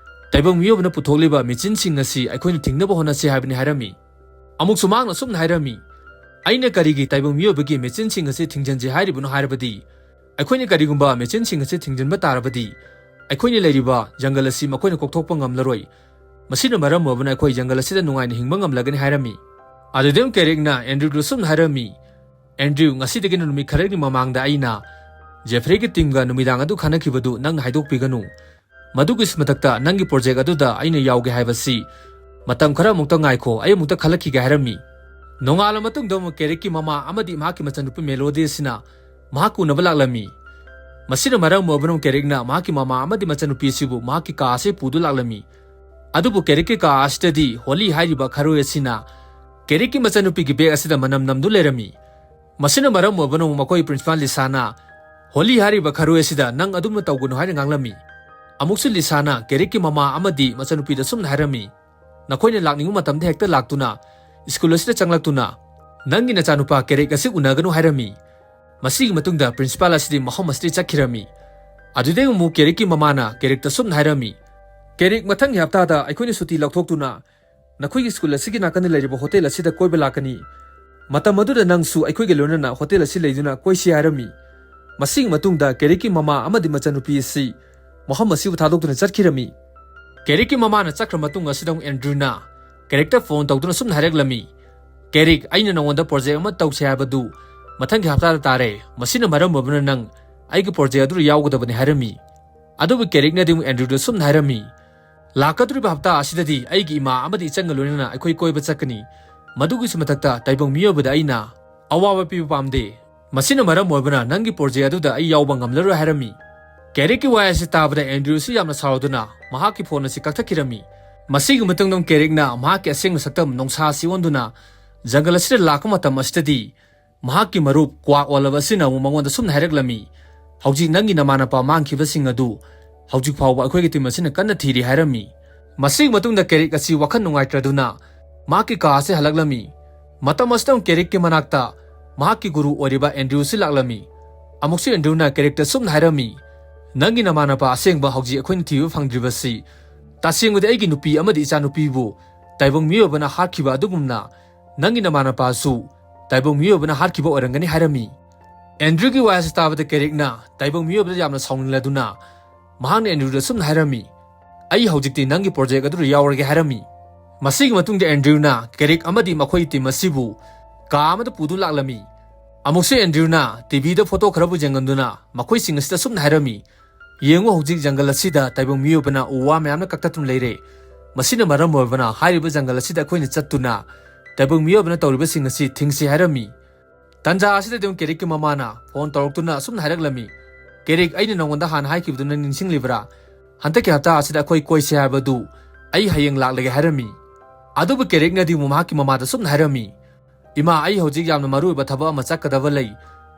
ꯇꯥꯏꯕꯪ ꯃꯤꯑꯣꯏꯕꯅ ꯄꯨꯊꯣꯛꯂꯤꯕ ꯃꯦꯆꯤꯟꯁꯤꯡ ꯑꯁꯤ ꯑꯩꯈꯣꯏꯅ ꯊꯤꯡꯅꯕ ꯍꯣꯠꯅꯁꯤ ꯍꯥꯏꯕꯅꯤ" ꯍꯥꯏꯔꯝꯃꯤ꯫ ꯑꯃꯨꯛꯁꯨ ꯃꯍꯥꯛꯅ ꯁꯨꯝꯅ ꯍꯥꯏꯔꯝꯃꯤ, "ꯑꯩꯅ ꯀꯔꯤꯒꯤ ꯇꯥꯏꯕꯪ ꯃꯤꯑꯣꯏꯕꯒꯤ ꯃꯦꯆꯤꯟꯁꯤꯡ ꯑꯁꯤ ꯊꯤꯡꯖꯤꯟꯁꯤ ꯍꯥꯏꯔꯤꯕꯅꯣ ꯍꯥꯏꯔꯕꯗꯤ, ꯑꯩꯈꯣꯏꯅ ꯀꯔꯤꯒꯨꯝꯕ ꯃꯦꯆꯤꯟꯁꯤꯡ ꯑꯁꯤ ꯊꯤꯡꯖꯤꯟꯕ ꯇꯥꯔꯕꯗꯤ, ꯑꯩꯈꯣꯏꯅ ꯂꯩꯔꯤꯕ ꯖꯪꯒꯜ ꯑꯁꯤ ꯃꯈꯣꯏꯅ ꯀꯣꯛꯊꯣꯛꯄ ꯉꯝꯂꯔꯣꯏ꯫ ꯃꯁꯤꯅ ꯃꯔꯝ ꯑꯣꯏꯗꯨꯅ ꯑꯩꯈꯣꯏ ꯖꯪꯒꯜ ꯑꯁꯤꯗ ꯅꯨꯡꯉꯥꯏꯅ ꯍꯤꯡꯕ ꯉꯝꯂꯒꯅꯤ" ꯍꯥꯏꯔꯝꯃꯤ꯫ ꯑꯗꯨꯗꯩ ꯑꯃꯨꯛ ꯀꯦꯔꯤꯛꯅ ꯑꯦꯟꯗ꯭ꯔꯨꯗ ꯁꯨꯝꯅ ꯍꯥꯏꯔꯝꯃꯤ, "ꯑꯦꯟꯗ꯭ꯔꯨ, ꯉꯁꯤꯗꯒꯤꯅ ꯅꯨꯃꯤꯠ ꯈꯔꯒꯤ ꯃꯃꯥꯡꯗ ꯑꯩꯅ ꯖꯦꯐ꯭ꯔꯤꯒꯤ ꯇꯤꯝꯒ ꯅꯨꯃꯤꯗꯥꯡ ꯑꯗꯨ ꯈꯟꯅꯈꯤꯕꯗꯨ ꯅꯪꯅ ꯍꯥꯏꯗꯣꯛꯄꯤꯒꯅꯨ꯫ ꯃꯗꯨꯒꯤ ꯃꯊꯛꯇ ꯅꯪꯒꯤ ꯄ꯭ꯔꯣꯖꯦꯛ ꯑꯗꯨꯗ ꯑꯩꯅ ꯌꯥꯎꯒꯦ ꯍꯥꯏꯕꯁꯤ ꯃꯇꯝ ꯈꯔ ꯑꯃꯨꯛꯇ ꯉꯥꯏꯈꯣ, ꯑꯩ ꯑꯃꯨꯛꯇ ꯈꯜꯂꯛꯈꯤꯒꯦ" ꯍꯥꯏꯔꯝꯃꯤ꯫ ꯅꯣꯡꯉꯥꯜꯂ ꯃꯇꯨꯡꯗ ꯑꯃꯨꯛ ꯀꯦꯔꯤꯛꯀꯤ ꯃꯃꯥ ꯑꯃꯗꯤ ꯃꯍꯥꯛꯀꯤ ꯃꯆꯟꯅꯨꯄꯤ ꯃꯦꯂꯣꯗꯤ ꯑꯁꯤꯅ ꯃꯍꯥꯛ ꯎꯅꯕ ꯂꯥꯛꯂꯝꯃꯤ꯫ ꯃꯁꯤꯅ ꯃꯔꯝ ꯑꯣꯏꯗꯨꯅ ꯀꯦꯔꯤꯛꯅ ꯃꯍꯥꯛꯀꯤ ꯃꯃꯥ ꯑꯃꯗꯤ ꯃꯆꯟꯅꯨꯄꯤ ꯑꯁꯤꯕꯨ ꯃꯍꯥꯛꯀꯤ ꯀꯥ ꯑꯁꯤ ꯄꯨꯗꯨꯅ ꯂꯥꯛꯂꯝꯃꯤ꯫ ꯑꯗꯨꯕꯨ ꯀꯦꯔꯤꯛꯀꯤ ꯀꯥ ꯑꯁꯤꯗꯗꯤ ꯍꯣꯂꯤ ꯍꯥꯏꯔꯤꯕ ꯈꯔꯣꯏ ꯑꯁꯤꯅ ꯀꯦꯔꯤꯛꯀꯤ ꯃꯆꯟꯅꯨꯄꯤꯒꯤ ꯕꯦꯒ ꯑꯁꯤꯗ ꯃꯅꯝ ꯅꯝꯗꯨꯅ ꯂꯩꯔꯝꯃꯤ꯫ ꯃꯁꯤꯅ ꯃꯔꯝ ꯑꯣꯏꯗꯨꯅ ꯃꯈꯣꯏ ꯄ꯭ꯔꯤꯟꯁꯤꯄꯥꯜ ꯂꯤꯁꯥꯅ ꯍꯣꯂꯤ ꯍꯥꯏꯔꯤꯕ ꯈꯔꯣꯏ ꯑꯁꯤꯗ ꯅꯪ ꯑꯗꯨꯝꯅ ꯇꯧꯒꯅꯨ ꯍꯥꯏꯅ ꯉꯥꯡꯂꯝꯃꯤ꯫ ꯑꯃꯨꯛꯁꯨ ꯂꯤꯁꯥꯅ ꯀꯦꯔꯤꯛꯀꯤ ꯃꯃꯥ ꯑꯃꯗꯤ ꯃꯆꯟꯅꯨꯄꯤꯗ ꯁꯨꯝꯅ ꯍꯥꯏꯔꯝꯃꯤ, "ꯅꯈꯣꯏꯅ ꯂꯥꯛꯅꯤꯡꯕ ꯃꯇꯝꯗ ꯍꯦꯛꯇ ꯂꯥꯛꯇꯨꯅ ꯁ꯭ꯀꯨꯜ ꯑꯁꯤꯗ ꯆꯪꯂꯛꯇꯨꯅ ꯅꯪꯒꯤ ꯅꯆꯥꯅꯨꯄꯥ ꯀꯦꯔꯤꯛ ꯑꯁꯤ ꯎꯅꯒꯅꯨ" ꯍꯥꯏꯔꯝꯃꯤ꯫ ꯃꯁꯤꯒꯤ ꯃꯇꯨꯡꯗ ꯄ꯭ꯔꯤꯟꯁꯤꯄꯥꯜ ꯑꯁꯤꯗꯤ ꯃꯐꯝ ꯑꯁꯤꯗꯒꯤ ꯆꯠꯈꯤꯔꯝꯃꯤ꯫ ꯑꯗꯨꯗꯩ ꯑꯃꯨꯛ ꯀꯦꯔꯤꯛꯀꯤ ꯃꯃꯥꯅ ꯀꯦꯔꯤꯛꯇ ꯁꯨꯝꯅ ꯍꯥꯏꯔꯝꯃꯤ, "ꯀꯦꯔꯤꯛ, ꯃꯊꯪꯒꯤ ꯍꯞꯇꯥꯗ ꯑꯩꯈꯣꯏꯅ ꯁꯨꯇꯤ ꯂꯧꯊꯣꯛꯇꯨꯅ ꯅꯈꯣꯏꯒꯤ ꯁ꯭ꯀꯨꯜ ꯑꯁꯤꯒꯤ ꯅꯥꯀꯟꯗ ꯂꯩꯔꯤꯕ ꯍꯣꯇꯦꯜ ꯑꯁꯤꯗ ꯀꯣꯏꯕ ꯂꯥꯛꯀꯅꯤ꯫ ꯃꯇꯝ ꯑꯗꯨꯗ ꯅꯪꯁꯨ ꯑꯩꯈꯣꯏꯒ ꯂꯣꯏꯅꯅ ꯍꯣꯇꯦꯜ ꯑꯁꯤ ꯂꯩꯗꯨꯅ ꯀꯣꯏꯁꯤ" ꯍꯥꯏꯔꯝꯃꯤ꯫ ꯃꯁꯤꯒꯤ ꯃꯇꯨꯡꯗ ꯀꯦꯔꯤꯛꯀꯤ ꯃꯃꯥ ꯑꯃꯗꯤ ꯃꯆꯟꯅꯨꯄꯤ ꯑꯁꯤ ꯃꯐꯝ ꯑꯁꯤꯕꯨ ꯊꯥꯗꯣꯛꯇꯨꯅ ꯆꯠꯈꯤꯔꯝꯃꯤ꯫ ꯀꯦꯔꯤꯛꯀꯤ ꯃꯃꯥꯅ ꯆꯠꯈ꯭ꯔ ꯃꯇꯨꯡ ꯑꯁꯤꯗ ꯑꯃꯨꯛ ꯑꯦꯟꯗ꯭ꯔꯨꯅ ꯀꯦꯔꯤꯛꯇ ꯐꯣꯟ ꯇꯧꯗꯨꯅ ꯁꯨꯝꯅ ꯍꯥꯏꯔꯛꯂꯝꯃꯤ, "ꯀꯦꯔꯤꯛ, ꯑꯩꯅ ꯅꯉꯣꯟꯗ ꯄ꯭ꯔꯣꯖꯦꯛ ꯑꯃ ꯇꯧꯁꯦ ꯍꯥꯏꯕꯗꯨ ꯃꯊꯪꯒꯤ ꯍꯞꯇꯥꯗ ꯇꯥꯔꯦ꯫ ꯃꯁꯤꯅ ꯃꯔꯝ ꯑꯣꯏꯗꯨꯅ ꯅꯪ ꯑꯩꯒꯤ ꯄ꯭ꯔꯣꯖꯦꯛ ꯑꯗꯨꯗ ꯌꯥꯎꯒꯗꯕꯅꯤ" ꯍꯥꯏꯔꯝꯃꯤ꯫ ꯑꯗꯨꯕꯨ ꯀꯦꯔꯤꯛꯅꯗꯤ ꯑꯃꯨꯛ ꯑꯦꯟꯗ꯭ꯔꯨꯗ ꯁꯨꯝꯅ ꯍꯥꯏꯔꯝꯃꯤ, "ꯂꯥꯛꯀꯗꯧꯔꯤꯕ ꯍꯞꯇꯥ ꯑꯁꯤꯗꯗꯤ ꯑꯩꯒꯤ ꯏꯃꯥ ꯑꯃꯗꯤ ꯏꯆꯟꯒ ꯂꯣꯏꯅꯅ ꯑꯩꯈꯣꯏ ꯀꯣꯏꯕ ꯆꯠꯀꯅꯤ꯫ ꯃꯗꯨꯒꯤꯁꯨ ꯃꯊꯛꯇ ꯇꯥꯏꯕꯪ ꯃꯤꯑꯣꯏꯕꯗ ꯑꯩꯅ ꯑꯋꯥꯕ ꯄꯤꯕ ꯄꯥꯝꯗꯦ꯫ ꯃꯁꯤꯅ ꯃꯔꯝ ꯑꯣꯏꯗꯨꯅ ꯅꯪꯒꯤ ꯄ꯭ꯔꯣꯖꯦꯛ ꯑꯗꯨꯗ ꯑꯩ ꯌꯥꯎꯕ ꯉꯝꯂꯔꯣꯏ" ꯍꯥꯏꯔꯝꯃꯤ꯫ ꯀꯦꯔꯤꯛꯀꯤ ꯋꯥꯍꯩ ꯑꯁꯤ ꯇꯥꯕꯗ ꯑꯦꯟꯗ꯭ꯔꯨꯁꯨ ꯌꯥꯝꯅ ꯁꯥꯎꯗꯨꯅ ꯃꯍꯥꯛꯀꯤ ꯐꯣꯟ ꯑꯁꯤ ꯀꯛꯊꯠꯈꯤꯔꯝꯃꯤ꯫ ꯃꯁꯤꯒꯤ ꯃꯇꯨꯡꯗ ꯀꯦꯔꯤꯛꯅ ꯃꯍꯥꯛꯀꯤ ꯑꯁꯦꯡꯕ ꯁꯛꯇꯝ ꯅꯣꯡꯁꯥꯁꯤ ꯑꯣꯟꯗꯨꯅ ꯖꯪꯒꯜ ꯑꯁꯤꯗ ꯂꯥꯛꯄ ꯃꯇꯝ ꯑꯁꯤꯗꯗꯤ ꯃꯍꯥꯛꯀꯤ ꯃꯔꯨꯞ ꯀ꯭ꯋꯥꯛ ꯑꯣꯜꯂꯕ ꯑꯁꯤꯅ ꯑꯃꯨꯛ ꯃꯉꯣꯟꯗ ꯁꯨꯝꯅ ꯍꯥꯏꯔꯛꯂꯝꯃꯤ, "ꯍꯧꯖꯤꯛ ꯅꯪꯒꯤ ꯅꯃꯥꯟꯅꯄꯥ ꯃꯥꯡꯈꯤꯕꯁꯤꯡ ꯑꯗꯨ ꯍꯧꯖꯤꯛ ꯐꯥꯎꯕ ꯑꯩꯈꯣꯏꯒꯤ ꯇꯤꯝ ꯑꯁꯤꯅ ꯀꯟꯅ ꯊꯤꯔꯤ" ꯍꯥꯏꯔꯝꯃꯤ꯫ ꯃꯁꯤꯒꯤ ꯃꯇꯨꯡꯗ ꯀꯦꯔꯤꯛ ꯑꯁꯤ ꯋꯥꯈꯜ ꯅꯨꯡꯉꯥꯏꯇ꯭ꯔꯗꯨꯅ ꯃꯍꯥꯛꯀꯤ ꯀꯥ ꯑꯁꯤ ꯍꯜꯂꯛꯂꯝꯃꯤ꯫ ꯃꯇꯝ ꯑꯁꯤꯗ ꯑꯃꯨꯛ ꯀꯦꯔꯤꯛꯀꯤ ꯃꯅꯥꯛꯇ ꯃꯍꯥꯛꯀꯤ ꯒꯨꯔꯨ ꯑꯣꯏꯔꯤꯕ ꯑꯦꯟꯗ꯭ꯔꯤꯌꯨꯁꯤ ꯂꯥꯛꯂꯝꯃꯤ꯫ ꯑꯃꯨꯛꯁꯨ ꯑꯦꯟꯗ꯭ꯔꯤꯌꯨꯅ ꯀꯦꯔꯤꯛꯇ ꯁꯨꯝꯅ ꯍꯥꯏꯔꯝꯃꯤ, "ꯅꯪꯒꯤ ꯅꯃꯥꯟꯅꯄꯥ ꯑꯁꯦꯡꯕ ꯍꯧꯖꯤꯛ ꯑꯩꯈꯣꯏꯅ ꯊꯤꯕ ꯐꯪꯗ꯭ꯔꯤꯕꯁꯤ ꯇꯁꯦꯡꯕꯗꯤ ꯑꯩꯒꯤ ꯅꯨꯄꯤ ꯑꯃꯗꯤ ꯏꯆꯥꯅꯨꯄꯤꯕꯨ ꯇꯥꯏꯕꯪ ꯃꯤꯑꯣꯏꯕꯅ ꯍꯥꯠꯈꯤꯕ ꯑꯗꯨꯒꯨꯝꯅ ꯅꯪꯒꯤ ꯅꯃꯥꯟꯅꯄꯥꯁꯨ ꯇꯥꯏꯕꯪ ꯃꯤꯑꯣꯏꯕꯅ ꯍꯥꯠꯈꯤꯕ ꯑꯣꯏꯔꯝꯒꯅꯤ" ꯍꯥꯏꯔꯝꯃꯤ꯫ ꯑꯦꯟꯗ꯭ꯔꯤꯌꯨꯒꯤ ꯋꯥ ꯑꯁꯤ ꯇꯥꯕꯗ ꯀꯦꯔꯤꯛꯅ ꯇꯥꯏꯕꯪ ꯃꯤꯑꯣꯏꯕꯗ ꯌꯥꯝꯅ ꯁꯥꯎꯅꯤꯡꯂꯗꯨꯅ ꯃꯍꯥꯛꯅ ꯑꯦꯟꯗ꯭ꯔꯤꯌꯨꯗ ꯁꯨꯝꯅ ꯍꯥꯏꯔꯝꯃꯤ, "ꯑꯩ ꯍꯧꯖꯤꯛꯇꯤ ꯅꯪꯒꯤ ꯄ꯭ꯔꯣꯖꯦꯛ ꯑꯗꯨꯗ ꯌꯥꯎꯔꯒꯦ" ꯍꯥꯏꯔꯝꯃꯤ꯫ ꯃꯁꯤꯒꯤ ꯃꯇꯨꯡꯗ ꯑꯦꯟꯗ꯭ꯔꯤꯌꯨꯅ ꯀꯦꯔꯤꯛ ꯑꯃꯗꯤ ꯃꯈꯣꯏꯒꯤ ꯇꯤꯝ ꯑꯁꯤꯕꯨ ꯀꯥ ꯑꯃꯗ ꯄꯨꯗꯨꯅ ꯂꯥꯛꯂꯝꯃꯤ꯫ ꯑꯃꯨꯛꯁꯨ ꯑꯦꯟꯗ꯭ꯔꯤꯌꯨꯅ ꯇꯤꯚꯤꯗ ꯐꯣꯇꯣ ꯈꯔꯕꯨ ꯌꯦꯡꯍꯟꯗꯨꯅ ꯃꯈꯣꯏꯁꯤꯡ ꯑꯁꯤꯗ ꯁꯨꯝꯅ ꯍꯥꯏꯔꯝꯃꯤ, "ꯌꯦꯡꯉꯨ, ꯍꯧꯖꯤꯛ ꯖꯪꯒꯜ ꯑꯁꯤꯗ ꯇꯥꯏꯕꯪ ꯃꯤꯑꯣꯏꯕꯅ ꯎ ꯋꯥ ꯃꯌꯥꯝꯅ ꯀꯛꯊꯠꯇꯨꯅ ꯂꯩꯔꯦ꯫ ꯃꯁꯤꯅ ꯃꯔꯝ ꯑꯣꯏꯕꯅ ꯍꯥꯏꯔꯤꯕ ꯖꯪꯒꯜ ꯑꯁꯤꯗ ꯑꯩꯈꯣꯏꯅ ꯆꯠꯇꯨꯅ ꯇꯥꯏꯕꯪ ꯃꯤꯑꯣꯏꯕꯅ ꯇꯧꯔꯤꯕꯁꯤꯡ ꯑꯁꯤ ꯊꯤꯡꯁꯤ" ꯍꯥꯏꯔꯝꯃꯤ꯫ ꯇꯟꯖꯥ ꯑꯁꯤꯗ ꯑꯗꯨꯝ ꯀꯦꯔꯤꯛꯀꯤ ꯃꯃꯥꯅ ꯐꯣꯟ ꯇꯧꯔꯛꯇꯨꯅ ꯑꯁꯨꯝꯅ ꯍꯥꯏꯔꯛꯂꯝꯃꯤ, "ꯀꯦꯔꯤꯛ, ꯑꯩꯅ ꯅꯉꯣꯟꯗ ꯍꯥꯟꯅ ꯍꯥꯏꯈꯤꯕꯗꯨ ꯅꯪ ꯅꯤꯡꯁꯤꯡꯂꯤꯕ꯭ꯔꯥ? ꯍꯟꯗꯛꯀꯤ ꯍꯞꯇꯥ ꯑꯁꯤꯗ ꯑꯩꯈꯣꯏ ꯀꯣꯏꯁꯦ ꯍꯥꯏꯕꯗꯨ ꯑꯩ ꯍꯌꯦꯡ ꯂꯥꯛꯂꯒꯦ" ꯍꯥꯏꯔꯝꯃꯤ꯫ ꯑꯗꯨꯕꯨ ꯀꯦꯔꯤꯛꯅꯗꯤ ꯑꯃꯨꯛ ꯃꯍꯥꯛꯀꯤ ꯃꯃꯥꯗ ꯁꯨꯝꯅ ꯍꯥꯏꯔꯝꯃꯤ, "ꯏꯃꯥ, ꯑꯩ ꯍꯧꯖꯤꯛ ꯌꯥꯝꯅ ꯃꯔꯨꯑꯣꯏꯕ ꯊꯕꯛ ꯑꯃ ꯆꯠꯀꯗꯕ ꯂꯩ,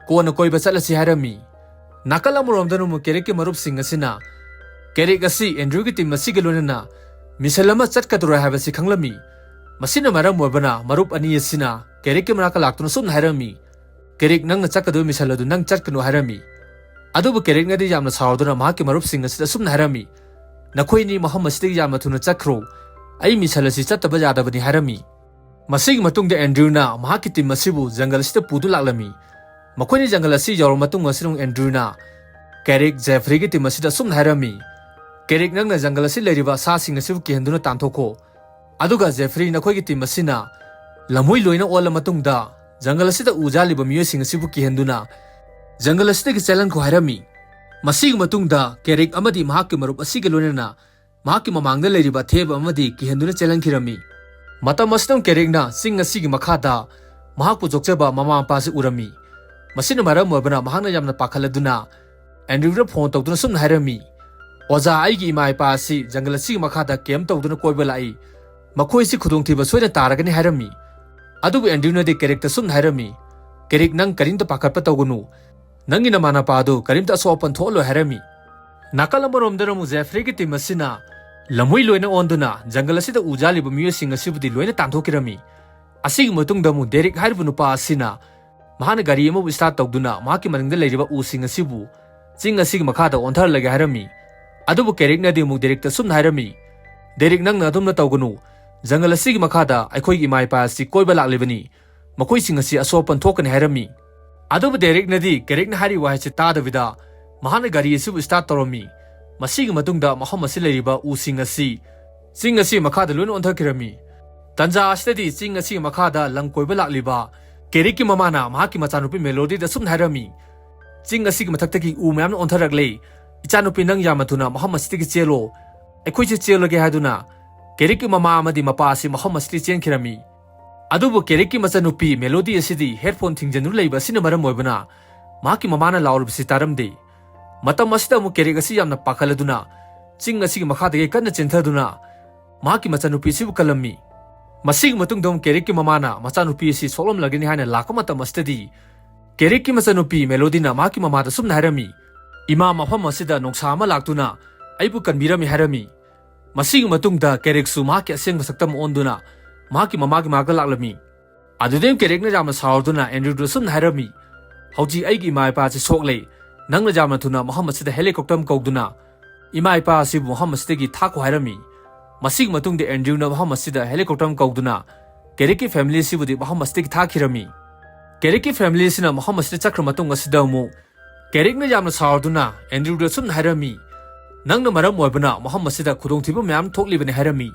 ꯀꯣꯟꯅ ꯀꯣꯏꯕ ꯆꯠꯂꯁꯤ" ꯍꯥꯏꯔꯝꯃꯤ꯫ ꯅꯥꯀꯜ ꯑꯃꯔꯣꯝꯗꯅ ꯑꯃꯨꯛ ꯀꯦꯔꯤꯛꯀꯤ ꯃꯔꯨꯞꯁꯤꯡ ꯑꯁꯤꯅ ꯀꯦꯔꯤꯛ ꯑꯁꯤ ꯑꯦꯟꯗ꯭ꯔꯤꯌꯨꯒꯤ ꯇꯤꯝ ꯑꯁꯤꯒ ꯂꯣꯏꯅꯅ ꯃꯤꯁꯟ ꯑꯃ ꯆꯠꯀꯗꯧꯔꯦ ꯍꯥꯏꯕꯁꯤ ꯈꯪꯂꯝꯃꯤ꯫ ꯃꯁꯤꯅ ꯃꯔꯝ ꯑꯣꯏꯕꯅ ꯃꯔꯨꯞ ꯑꯅꯤ ꯑꯁꯤꯅ ꯀꯦꯔꯤꯛꯀꯤ ꯃꯅꯥꯛꯇ ꯂꯥꯛꯇꯨꯅ ꯁꯨꯝꯅ ꯍꯥꯏꯔꯝꯃꯤ, "ꯀꯦꯔꯤꯛ, ꯅꯪꯅ ꯆꯠꯀꯗꯕ ꯃꯤꯁꯟ ꯑꯗꯨ ꯅꯪ ꯆꯠꯀꯅꯨ" ꯍꯥꯏꯔꯝꯃꯤ꯫ ꯑꯗꯨꯕꯨ ꯀꯦꯔꯤꯛꯅꯗꯤ ꯌꯥꯝꯅ ꯁꯥꯎꯗꯨꯅ ꯃꯍꯥꯛꯀꯤ ꯃꯔꯨꯞꯁꯤꯡ ꯑꯁꯤꯗ ꯑꯁꯨꯝꯅ ꯍꯥꯏꯔꯝꯃꯤ, "ꯅꯈꯣꯏ ꯑꯅꯤ ꯃꯐꯝ ꯑꯁꯤꯗꯒꯤ ꯌꯥꯝꯅ ꯊꯨꯅ ꯆꯠꯈ꯭ꯔꯣ, ꯑꯩ ꯃꯤꯁꯟ ꯑꯁꯤ ꯆꯠꯇꯕ ꯌꯥꯗꯕꯅꯤ" ꯍꯥꯏꯔꯝꯃꯤ꯫ ꯃꯁꯤꯒꯤ ꯃꯇꯨꯡꯗ ꯑꯦꯟꯗ꯭ꯔꯤꯌꯨꯅ ꯃꯍꯥꯛꯀꯤ ꯇꯤꯝ ꯑꯁꯤꯕꯨ ꯖꯪꯒꯜ ꯑꯁꯤꯗ ꯄꯨꯗꯨꯅ ꯂꯥꯛꯂꯝꯃꯤ꯫ ꯃꯈꯣꯏꯅ ꯖꯪꯒꯜ ꯑꯁꯤ ꯌꯧꯔꯕ ꯃꯇꯨꯡ ꯑꯁꯤꯗ ꯑꯃꯨꯛ ꯑꯦꯟꯗ꯭ꯔꯤꯌꯨꯅ ꯀꯦꯔꯤꯛ, ꯖꯦꯐ꯭ꯔꯤꯒꯤ ꯇꯤꯝ ꯑꯁꯤꯗ ꯑꯁꯨꯝꯅ ꯍꯥꯏꯔꯝꯃꯤ, "ꯀꯦꯔꯤꯛ, ꯅꯪꯅ ꯖꯪꯒꯜ ꯑꯁꯤ ꯂꯩꯔꯤꯕ ꯁꯥꯁꯤꯡ ꯑꯁꯤꯕꯨ ꯀꯤꯍꯟꯗꯨꯅ ꯇꯥꯟꯊꯣꯛꯈꯣ꯫ ꯑꯗꯨꯒ ꯖꯦꯐ꯭ꯔꯤ, ꯅꯈꯣꯏꯒꯤ ꯇꯤꯝ ꯑꯁꯤꯅ ꯂꯝꯍꯨꯏ ꯂꯣꯏꯅ ꯑꯣꯜꯂ ꯃꯇꯨꯡꯗ ꯖꯪꯒꯜ ꯑꯁꯤꯗ ꯎ ꯌꯥꯜꯂꯤꯕ ꯃꯤꯑꯣꯏꯁꯤꯡ ꯑꯁꯤꯕꯨ ꯀꯤꯍꯟꯗꯨꯅ ꯖꯪꯒꯜ ꯑꯁꯤꯗꯒꯤ ꯆꯦꯜꯍꯟꯈꯣ" ꯍꯥꯏꯔꯝꯃꯤ꯫ ꯃꯁꯤꯒꯤ ꯃꯇꯨꯡꯗ ꯀꯦꯔꯤꯛ ꯑꯃꯗꯤ ꯃꯍꯥꯛꯀꯤ ꯃꯔꯨꯞ ꯑꯁꯤꯒ ꯂꯣꯏꯅꯅ ꯃꯍꯥꯛꯀꯤ ꯃꯃꯥꯡꯗ ꯂꯩꯔꯤꯕ ꯑꯊꯦꯕ ꯑꯃꯗꯤ ꯀꯤꯍꯟꯗꯨꯅ ꯆꯦꯜꯍꯟꯈꯤꯔꯝꯃꯤ꯫ ꯃꯇꯝ ꯑꯁꯤꯗ ꯀꯦꯔꯤꯛꯅ ꯆꯤꯡ ꯑꯁꯤꯒꯤ ꯃꯈꯥꯗ ꯃꯍꯥꯛꯄꯨ ꯌꯣꯛꯆꯕ ꯃꯃꯥ ꯃꯄꯥꯁꯤ ꯎꯔꯝꯃꯤ꯫ ꯃꯁꯤꯅ ꯃꯔꯝ ꯑꯣꯏꯕꯅ ꯃꯍꯥꯛꯅ ꯌꯥꯝꯅ ꯄꯥꯈꯠꯂꯗꯨꯅ ꯑꯦꯟꯗ꯭ꯔꯤꯌꯨꯗ ꯐꯣꯟ ꯇꯧꯗꯨꯅ ꯁꯨꯝꯅ ꯍꯥꯏꯔꯝꯃꯤ, "ꯑꯣꯖꯥ, ꯑꯩꯒꯤ ꯏꯃꯥ ꯏꯄꯥ ꯑꯁꯤ ꯖꯪꯒꯜ ꯑꯁꯤꯒꯤ ꯃꯈꯥꯗ ꯀꯦꯝꯞ ꯇꯧꯗꯨꯅ ꯀꯣꯏꯕ ꯂꯥꯛꯏ꯫ ꯃꯈꯣꯏꯁꯤ ꯈꯨꯗꯣꯡꯊꯤꯕ ꯁꯣꯏꯗꯅ ꯇꯥꯔꯒꯅꯤ" ꯍꯥꯏꯔꯝꯃꯤ꯫ ꯑꯗꯨꯕꯨ ꯑꯦꯟꯗ꯭ꯔꯨꯅꯗꯤ ꯀꯦꯔꯤꯛꯇ ꯁꯨꯝꯅ ꯍꯥꯏꯔꯝꯃꯤ, "ꯀꯦꯔꯤꯛ, ꯅꯪ ꯀꯔꯤꯝꯇ ꯄꯥꯈꯠꯄ ꯇꯧꯒꯅꯨ꯫ ꯅꯪꯒꯤ ꯅꯃꯥ ꯅꯄꯥ ꯑꯗꯨ ꯀꯔꯤꯝꯇ ꯑꯁꯣꯛ ꯑꯄꯟ ꯊꯣꯛꯍꯜꯂꯣꯏ" ꯍꯥꯏꯔꯝꯃꯤ꯫ ꯅꯥꯀꯜ ꯑꯃꯔꯣꯝꯗꯅ ꯑꯃꯨꯛ ꯖꯦꯐ꯭ꯔꯤꯒꯤ ꯇꯤꯝ ꯑꯁꯤꯅ ꯂꯝꯍꯨꯏ ꯂꯣꯏꯅ ꯑꯣꯟꯗꯨꯅ ꯖꯪꯒꯜ ꯑꯁꯤꯗ ꯎ ꯌꯥꯜꯂꯤꯕ ꯃꯤꯑꯣꯏꯁꯤꯡ ꯑꯁꯤꯕꯨꯗꯤ ꯂꯣꯏꯅ ꯇꯥꯟꯊꯣꯛꯈꯤꯔꯝꯃꯤ꯫ ꯑꯁꯤꯒꯤ ꯃꯇꯨꯡꯗ ꯑꯃꯨꯛ ꯗꯦꯔꯤꯛ ꯍꯥꯏꯔꯤꯕ ꯅꯨꯄꯥ ꯑꯁꯤꯅ ꯃꯍꯥꯛꯅ ꯒꯥꯔꯤ ꯑꯃꯕꯨ ꯁ꯭ꯇꯥꯔꯠ ꯇꯧꯗꯨꯅ ꯃꯍꯥꯛꯀꯤ ꯃꯅꯤꯡꯗ ꯂꯩꯔꯤꯕ ꯎꯁꯤꯡ ꯑꯁꯤꯕꯨ ꯆꯤꯡ ꯑꯁꯤꯒꯤ ꯃꯈꯥꯗ ꯑꯣꯟꯊꯍꯜꯂꯒꯦ ꯍꯥꯏꯔꯝꯃꯤ꯫ ꯑꯗꯨꯕꯨ ꯀꯦꯔꯤꯛꯅꯗꯤ ꯑꯃꯨꯛ ꯗꯦꯔꯤꯛꯇ ꯁꯨꯝꯅ ꯍꯥꯏꯔꯝꯃꯤ, "ꯗꯦꯔꯤꯛ, ꯅꯪꯅ ꯑꯗꯨꯝꯅ ꯇꯧꯒꯅꯨ꯫ ꯖꯪꯒꯜ ꯑꯁꯤꯒꯤ ꯃꯈꯥꯗ ꯑꯩꯈꯣꯏꯒꯤ ꯏꯃꯥ ꯏꯄꯥ ꯑꯁꯤ ꯀꯣꯏꯕ ꯂꯥꯛꯂꯤꯕꯅꯤ꯫ ꯃꯈꯣꯏꯁꯤꯡ ꯑꯁꯤ ꯑꯁꯣꯛ ꯑꯄꯟ ꯊꯣꯛꯀꯅꯤ" ꯍꯥꯏꯔꯝꯃꯤ꯫ ꯑꯗꯨꯕꯨ ꯗꯦꯔꯤꯛꯅꯗꯤ ꯀꯦꯔꯤꯛꯅ ꯍꯥꯏꯔꯤꯕ ꯋꯥꯍꯩꯁꯤ ꯇꯥꯗꯕꯤꯗ ꯃꯍꯥꯛꯅ ꯒꯥꯔꯤ ꯑꯁꯤꯕꯨ ꯁ꯭ꯇꯥꯔꯠ ꯇꯧꯔꯝꯃꯤ꯫ ꯃꯁꯤꯒꯤ ꯃꯇꯨꯡꯗ ꯃꯐꯝ ꯑꯁꯤ ꯂꯩꯔꯤꯕ ꯎꯁꯤꯡ ꯑꯁꯤ ꯆꯤꯡ ꯑꯁꯤ ꯃꯈꯥꯗ ꯂꯣꯏꯅ ꯑꯣꯟꯊꯈꯤꯔꯝꯃꯤ꯫ ꯇꯟꯖꯥ ꯑꯁꯤꯗꯗꯤ ꯆꯤꯡ ꯑꯁꯤꯒꯤ ꯃꯈꯥꯗ ꯂꯝ ꯀꯣꯏꯕ ꯂꯥꯛꯂꯤꯕ ꯀꯦꯔꯤꯛꯀꯤ ꯃꯃꯥꯅ ꯃꯍꯥꯛꯀꯤ ꯃꯆꯥꯅꯨꯄꯤ ꯃꯦꯂꯣꯗꯤꯗ ꯁꯨꯝꯅ ꯍꯥꯏꯔꯝꯃꯤ, "ꯆꯤꯡ ꯑꯁꯤꯒꯤ ꯃꯊꯛꯇꯒꯤ ꯎ ꯃꯌꯥꯝꯅ ꯑꯣꯟꯊꯔꯛꯂꯦ꯫ ꯏꯆꯥꯅꯨꯄꯤ, ꯅꯪ ꯌꯥꯝꯅ ꯊꯨꯅ ꯃꯐꯝ ꯑꯁꯤꯗꯒꯤ ꯆꯦꯜꯂꯣ꯫ ꯑꯩꯈꯣꯏꯁꯦ ꯆꯦꯜꯂꯒꯦ" ꯍꯥꯏꯗꯨꯅ ꯀꯦꯔꯤꯛꯀꯤ ꯃꯃꯥ ꯑꯃꯗꯤ ꯃꯄꯥ ꯑꯁꯤ ꯃꯐꯝ ꯑꯁꯤꯗꯒꯤ ꯆꯦꯟꯈꯤꯔꯝꯃꯤ꯫ ꯑꯗꯨꯕꯨ ꯀꯦꯔꯤꯛꯀꯤ ꯃꯆꯟꯅꯨꯄꯤ ꯃꯦꯂꯣꯗꯤ ꯑꯁꯤꯗꯤ ꯍꯦꯗꯐꯣꯟ ꯊꯤꯡꯖꯤꯟꯗꯨꯅ ꯂꯩꯕ ꯑꯁꯤꯅ ꯃꯔꯝ ꯑꯣꯏꯕꯅ ꯃꯍꯥꯛꯀꯤ ꯃꯃꯥꯅ ꯂꯥꯎꯔꯤꯕꯁꯤ ꯇꯥꯔꯝꯗꯦ꯫ ꯃꯇꯝ ꯑꯁꯤꯗ ꯑꯃꯨꯛ ꯀꯦꯔꯤꯛ ꯑꯁꯤ ꯌꯥꯝꯅ ꯄꯥꯈꯠꯂꯗꯨꯅ ꯆꯤꯡ ꯑꯁꯤꯒꯤ ꯃꯈꯥꯗꯒꯤ ꯀꯟꯅ ꯆꯦꯟꯊꯗꯨꯅ ꯃꯍꯥꯛꯀꯤ ꯃꯆꯟꯅꯨꯄꯤ ꯑꯁꯤꯕꯨ ꯀꯜꯂꯝꯃꯤ꯫ ꯃꯁꯤꯒꯤ ꯃꯇꯨꯡꯗ ꯑꯃꯨꯛ ꯀꯦꯔꯤꯛꯀꯤ ꯃꯃꯥꯅ ꯃꯆꯥꯅꯨꯄꯤ ꯑꯁꯤ ꯁꯣꯛꯂꯝꯂꯒꯅꯤ ꯍꯥꯏꯅ ꯂꯥꯛꯄ ꯃꯇꯝ ꯑꯁꯤꯗꯗꯤ ꯀꯦꯔꯤꯛꯀꯤ ꯃꯆꯟꯅꯨꯄꯤ ꯃꯦꯂꯣꯗꯤꯅ ꯃꯍꯥꯛꯀꯤ ꯃꯃꯥꯗ ꯁꯨꯝꯅ ꯍꯥꯏꯔꯝꯃꯤ, "ꯏꯃꯥ, ꯃꯐꯝ ꯑꯁꯤꯗ ꯅꯣꯡꯁꯥ ꯑꯃ ꯂꯥꯛꯇꯨꯅ ꯑꯩꯕꯨ ꯀꯟꯕꯤꯔꯝꯃꯤ" ꯍꯥꯏꯔꯝꯃꯤ꯫ ꯃꯁꯤꯒꯤ ꯃꯇꯨꯡꯗ ꯀꯦꯔꯤꯛꯁꯨ ꯃꯍꯥꯛꯀꯤ ꯑꯁꯦꯡꯕ ꯁꯛꯇꯝ ꯑꯣꯟꯗꯨꯅ ꯃꯍꯥꯛꯀꯤ ꯃꯃꯥꯒꯤ ꯃꯅꯥꯛꯇ ꯂꯥꯛꯂꯝꯃꯤ꯫ ꯑꯗꯨꯗꯩ ꯀꯦꯔꯤꯛꯅ ꯌꯥꯝꯅ ꯁꯥꯎꯔꯗꯨꯅ ꯑꯦꯟꯗ꯭ꯔꯨꯗ ꯁꯨꯝꯅ ꯍꯥꯏꯔꯝꯃꯤ, "ꯍꯧꯖꯤꯛ ꯑꯩꯒꯤ ꯏꯃꯥ ꯏꯄꯥ ꯑꯁꯤ ꯁꯣꯛꯂꯦ꯫ ꯅꯪꯅ ꯌꯥꯝꯅ ꯊꯨꯅ ꯃꯐꯝ ꯑꯁꯤꯗ ꯍꯦꯂꯤꯀꯣꯞꯇꯔ ꯑꯃ ꯀꯧꯗꯨꯅ ꯏꯃꯥ ꯏꯄꯥ ꯑꯁꯤꯕꯨ ꯃꯐꯝ ꯑꯁꯤꯗꯒꯤ ꯊꯥꯈꯣ" ꯍꯥꯏꯔꯝꯃꯤ꯫ ꯃꯁꯤꯒꯤ ꯃꯇꯨꯡꯗ ꯑꯦꯟꯗ꯭ꯔꯨꯅ ꯃꯐꯝ ꯑꯁꯤꯗ ꯍꯦꯂꯤꯀꯣꯞꯇꯔ ꯑꯃ ꯀꯧꯗꯨꯅ ꯀꯦꯔꯤꯛꯀꯤ ꯐꯦꯃꯤꯂꯤ ꯑꯁꯤꯕꯨꯗꯤ ꯃꯐꯝ ꯑꯁꯤꯗꯒꯤ ꯊꯥꯈꯤꯔꯝꯃꯤ꯫ ꯀꯦꯔꯤꯛꯀꯤ ꯐꯦꯃꯤꯂꯤ ꯑꯁꯤꯅ ꯃꯐꯝ ꯑꯁꯤꯗ ꯆꯠꯈ꯭ꯔ ꯃꯇꯨꯡ ꯑꯁꯤꯗ ꯑꯃꯨꯛ ꯀꯦꯔꯤꯛꯅ ꯌꯥꯝꯅ ꯁꯥꯎꯔꯗꯨꯅ ꯑꯦꯟꯗ꯭ꯔꯨꯗ ꯁꯨꯝꯅ ꯍꯥꯏꯔꯝꯃꯤ, "ꯅꯪꯅ ꯃꯔꯝ ꯑꯣꯏꯕꯅ ꯃꯐꯝ ꯑꯁꯤꯗ ꯈꯨꯗꯣꯡꯊꯤꯕ ꯃꯌꯥꯝ ꯊꯣꯛꯂꯤꯕꯅꯤ" ꯍꯥꯏꯔꯝꯃꯤ꯫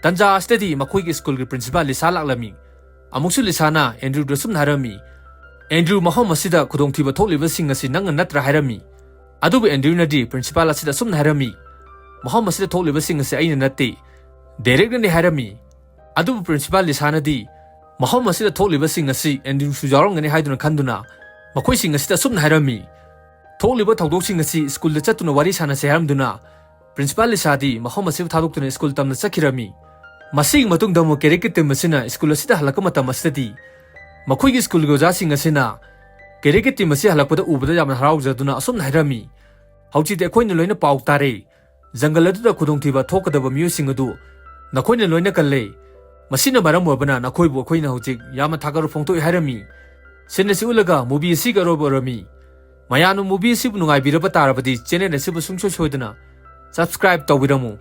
ꯇꯟꯖꯥ ꯑꯁꯤꯗꯗꯤ ꯃꯈꯣꯏꯒꯤ ꯁ꯭ꯀꯨꯜꯒꯤ ꯄ꯭ꯔꯤꯟꯁꯤꯄꯥꯜ ꯂꯤꯁꯥ ꯂꯥꯛꯂꯝꯃꯤ꯫ ꯑꯃꯨꯛꯁꯨ ꯂꯤꯁꯥꯅ ꯑꯦꯟꯗ꯭ꯔꯨꯗ ꯁꯨꯝꯅ ꯍꯥꯏꯔꯝꯃꯤ, "ꯑꯦꯟꯗ꯭ꯔꯨ, ꯃꯐꯝ ꯑꯁꯤꯗ ꯈꯨꯗꯣꯡꯊꯤꯕ ꯊꯣꯛꯂꯤꯕꯁꯤꯡ ꯑꯁꯤ ꯅꯪꯅ ꯅꯠꯇ꯭ꯔꯥ?" ꯍꯥꯏꯔꯝꯃꯤ꯫ ꯑꯗꯨꯕꯨ ꯑꯦꯟꯗ꯭ꯔꯨꯅꯗꯤ ꯄ꯭ꯔꯤꯟꯁꯤꯄꯥꯜ ꯑꯁꯤꯗ ꯁꯨꯝꯅ ꯍꯥꯏꯔꯝꯃꯤ, "ꯃꯐꯝ ꯑꯁꯤꯗ ꯊꯣꯛꯂꯤꯕꯁꯤꯡ ꯑꯁꯤ ꯑꯩꯅ ꯅꯠꯇꯦ, ꯗꯦꯔꯦꯛꯅꯅꯤ" ꯍꯥꯏꯔꯝꯃꯤ꯫ ꯑꯗꯨꯕꯨ ꯄ꯭ꯔꯤꯟꯁꯤꯄꯥꯜ ꯂꯤꯁꯥꯅꯗꯤ ꯃꯐꯝ ꯑꯁꯤꯗ ꯊꯣꯛꯂꯤꯕꯁꯤꯡ ꯑꯁꯤ ꯑꯦꯟꯗ꯭ꯔꯨꯁꯨ ꯌꯥꯎꯔꯝꯒꯅꯤ ꯍꯥꯏꯗꯨꯅ ꯈꯟꯗꯨꯅ ꯃꯈꯣꯏꯁꯤꯡ ꯑꯁꯤꯗ ꯁꯨꯝꯅ ꯍꯥꯏꯔꯝꯃꯤ, ꯊꯣꯛꯂꯤꯕ ꯊꯧꯗꯣꯛꯁꯤꯡ ꯑꯁꯤ ꯁ꯭ꯀꯨꯜꯗ ꯆꯠꯇꯨꯅ ꯋꯥꯔꯤ ꯁꯥꯟꯅꯁꯦ ꯍꯥꯏꯔꯝꯗꯨꯅ ꯄ꯭ꯔꯤꯟꯁꯤꯄꯥꯜ ꯂꯤꯁꯥꯗꯤ ꯃꯐꯝ ꯑꯁꯤꯕꯨ ꯊꯥꯗꯣꯛꯇꯨꯅ ꯁ꯭ꯀꯨꯜ ꯇꯝꯅ ꯆꯠꯈꯤꯔꯝꯃꯤ꯫ ꯃꯁꯤꯒꯤ ꯃꯇꯨꯡꯗ ꯑꯃꯨꯛ ꯀꯦꯔꯦꯠꯀꯤ ꯇꯤꯝ ꯑꯁꯤꯅ ꯁ꯭ꯀꯨꯜ ꯑꯁꯤꯗ ꯍꯜꯂꯛꯄ ꯃꯇꯝ ꯑꯁꯤꯗꯗꯤ ꯃꯈꯣꯏꯒꯤ ꯁ꯭ꯀꯨꯜꯒꯤ ꯑꯣꯖꯥꯁꯤꯡ ꯑꯁꯤꯅ ꯀꯦꯔꯦꯠꯀꯤ ꯇꯤꯝ ꯑꯁꯤ ꯍꯜꯂꯛꯄꯗ ꯎꯕꯗ ꯌꯥꯝꯅ ꯍꯔꯥꯎꯖꯗꯨꯅ ꯑꯁꯨꯝꯅ ꯍꯥꯏꯔꯝꯃꯤ, "ꯍꯧꯖꯤꯛꯇꯤ ꯑꯩꯈꯣꯏꯅ ꯂꯣꯏꯅ ꯄꯥꯎ ꯇꯥꯔꯦ꯫ ꯖꯪꯒꯜ ꯑꯗꯨꯗ ꯈꯨꯗꯣꯡꯊꯤꯕ ꯊꯣꯛꯀꯗꯕ ꯃꯤꯑꯣꯏꯁꯤꯡ ꯑꯗꯨ ꯅꯈꯣꯏꯅ ꯂꯣꯏꯅ ꯀꯜꯂꯦ꯫ ꯃꯁꯤꯅ ꯃꯔꯝ ꯑꯣꯏꯕꯅ ꯅꯈꯣꯏꯕꯨ ꯑꯩꯈꯣꯏꯅ ꯍꯧꯖꯤꯛ ꯌꯥꯝꯅ ꯊꯥꯒꯠꯄ ꯐꯣꯡꯗꯣꯛꯏ" ꯍꯥꯏꯔꯝꯃꯤ꯫ ꯁꯤꯟ ꯑꯁꯤ ꯎꯠꯂꯒ ꯃꯨꯚꯤ ꯑꯁꯤꯒꯤ ꯑꯔꯣꯏꯕ ꯑꯣꯏꯔꯝꯃꯤ꯫ ꯃꯌꯥꯝꯅ ꯃꯨꯚꯤ ꯑꯁꯤꯕꯨ ꯅꯨꯡꯉꯥꯏꯕꯤꯔꯕ ꯇꯥꯔꯕꯗꯤ ꯆꯦꯅꯦꯜ ꯑꯁꯤꯕꯨ ꯁꯨꯡꯁꯣꯏ ꯁꯣꯏꯗꯅ ꯁꯕꯁꯀ꯭ꯔꯥꯏꯕ ꯇꯧꯕꯤꯔꯝꯃꯨ꯫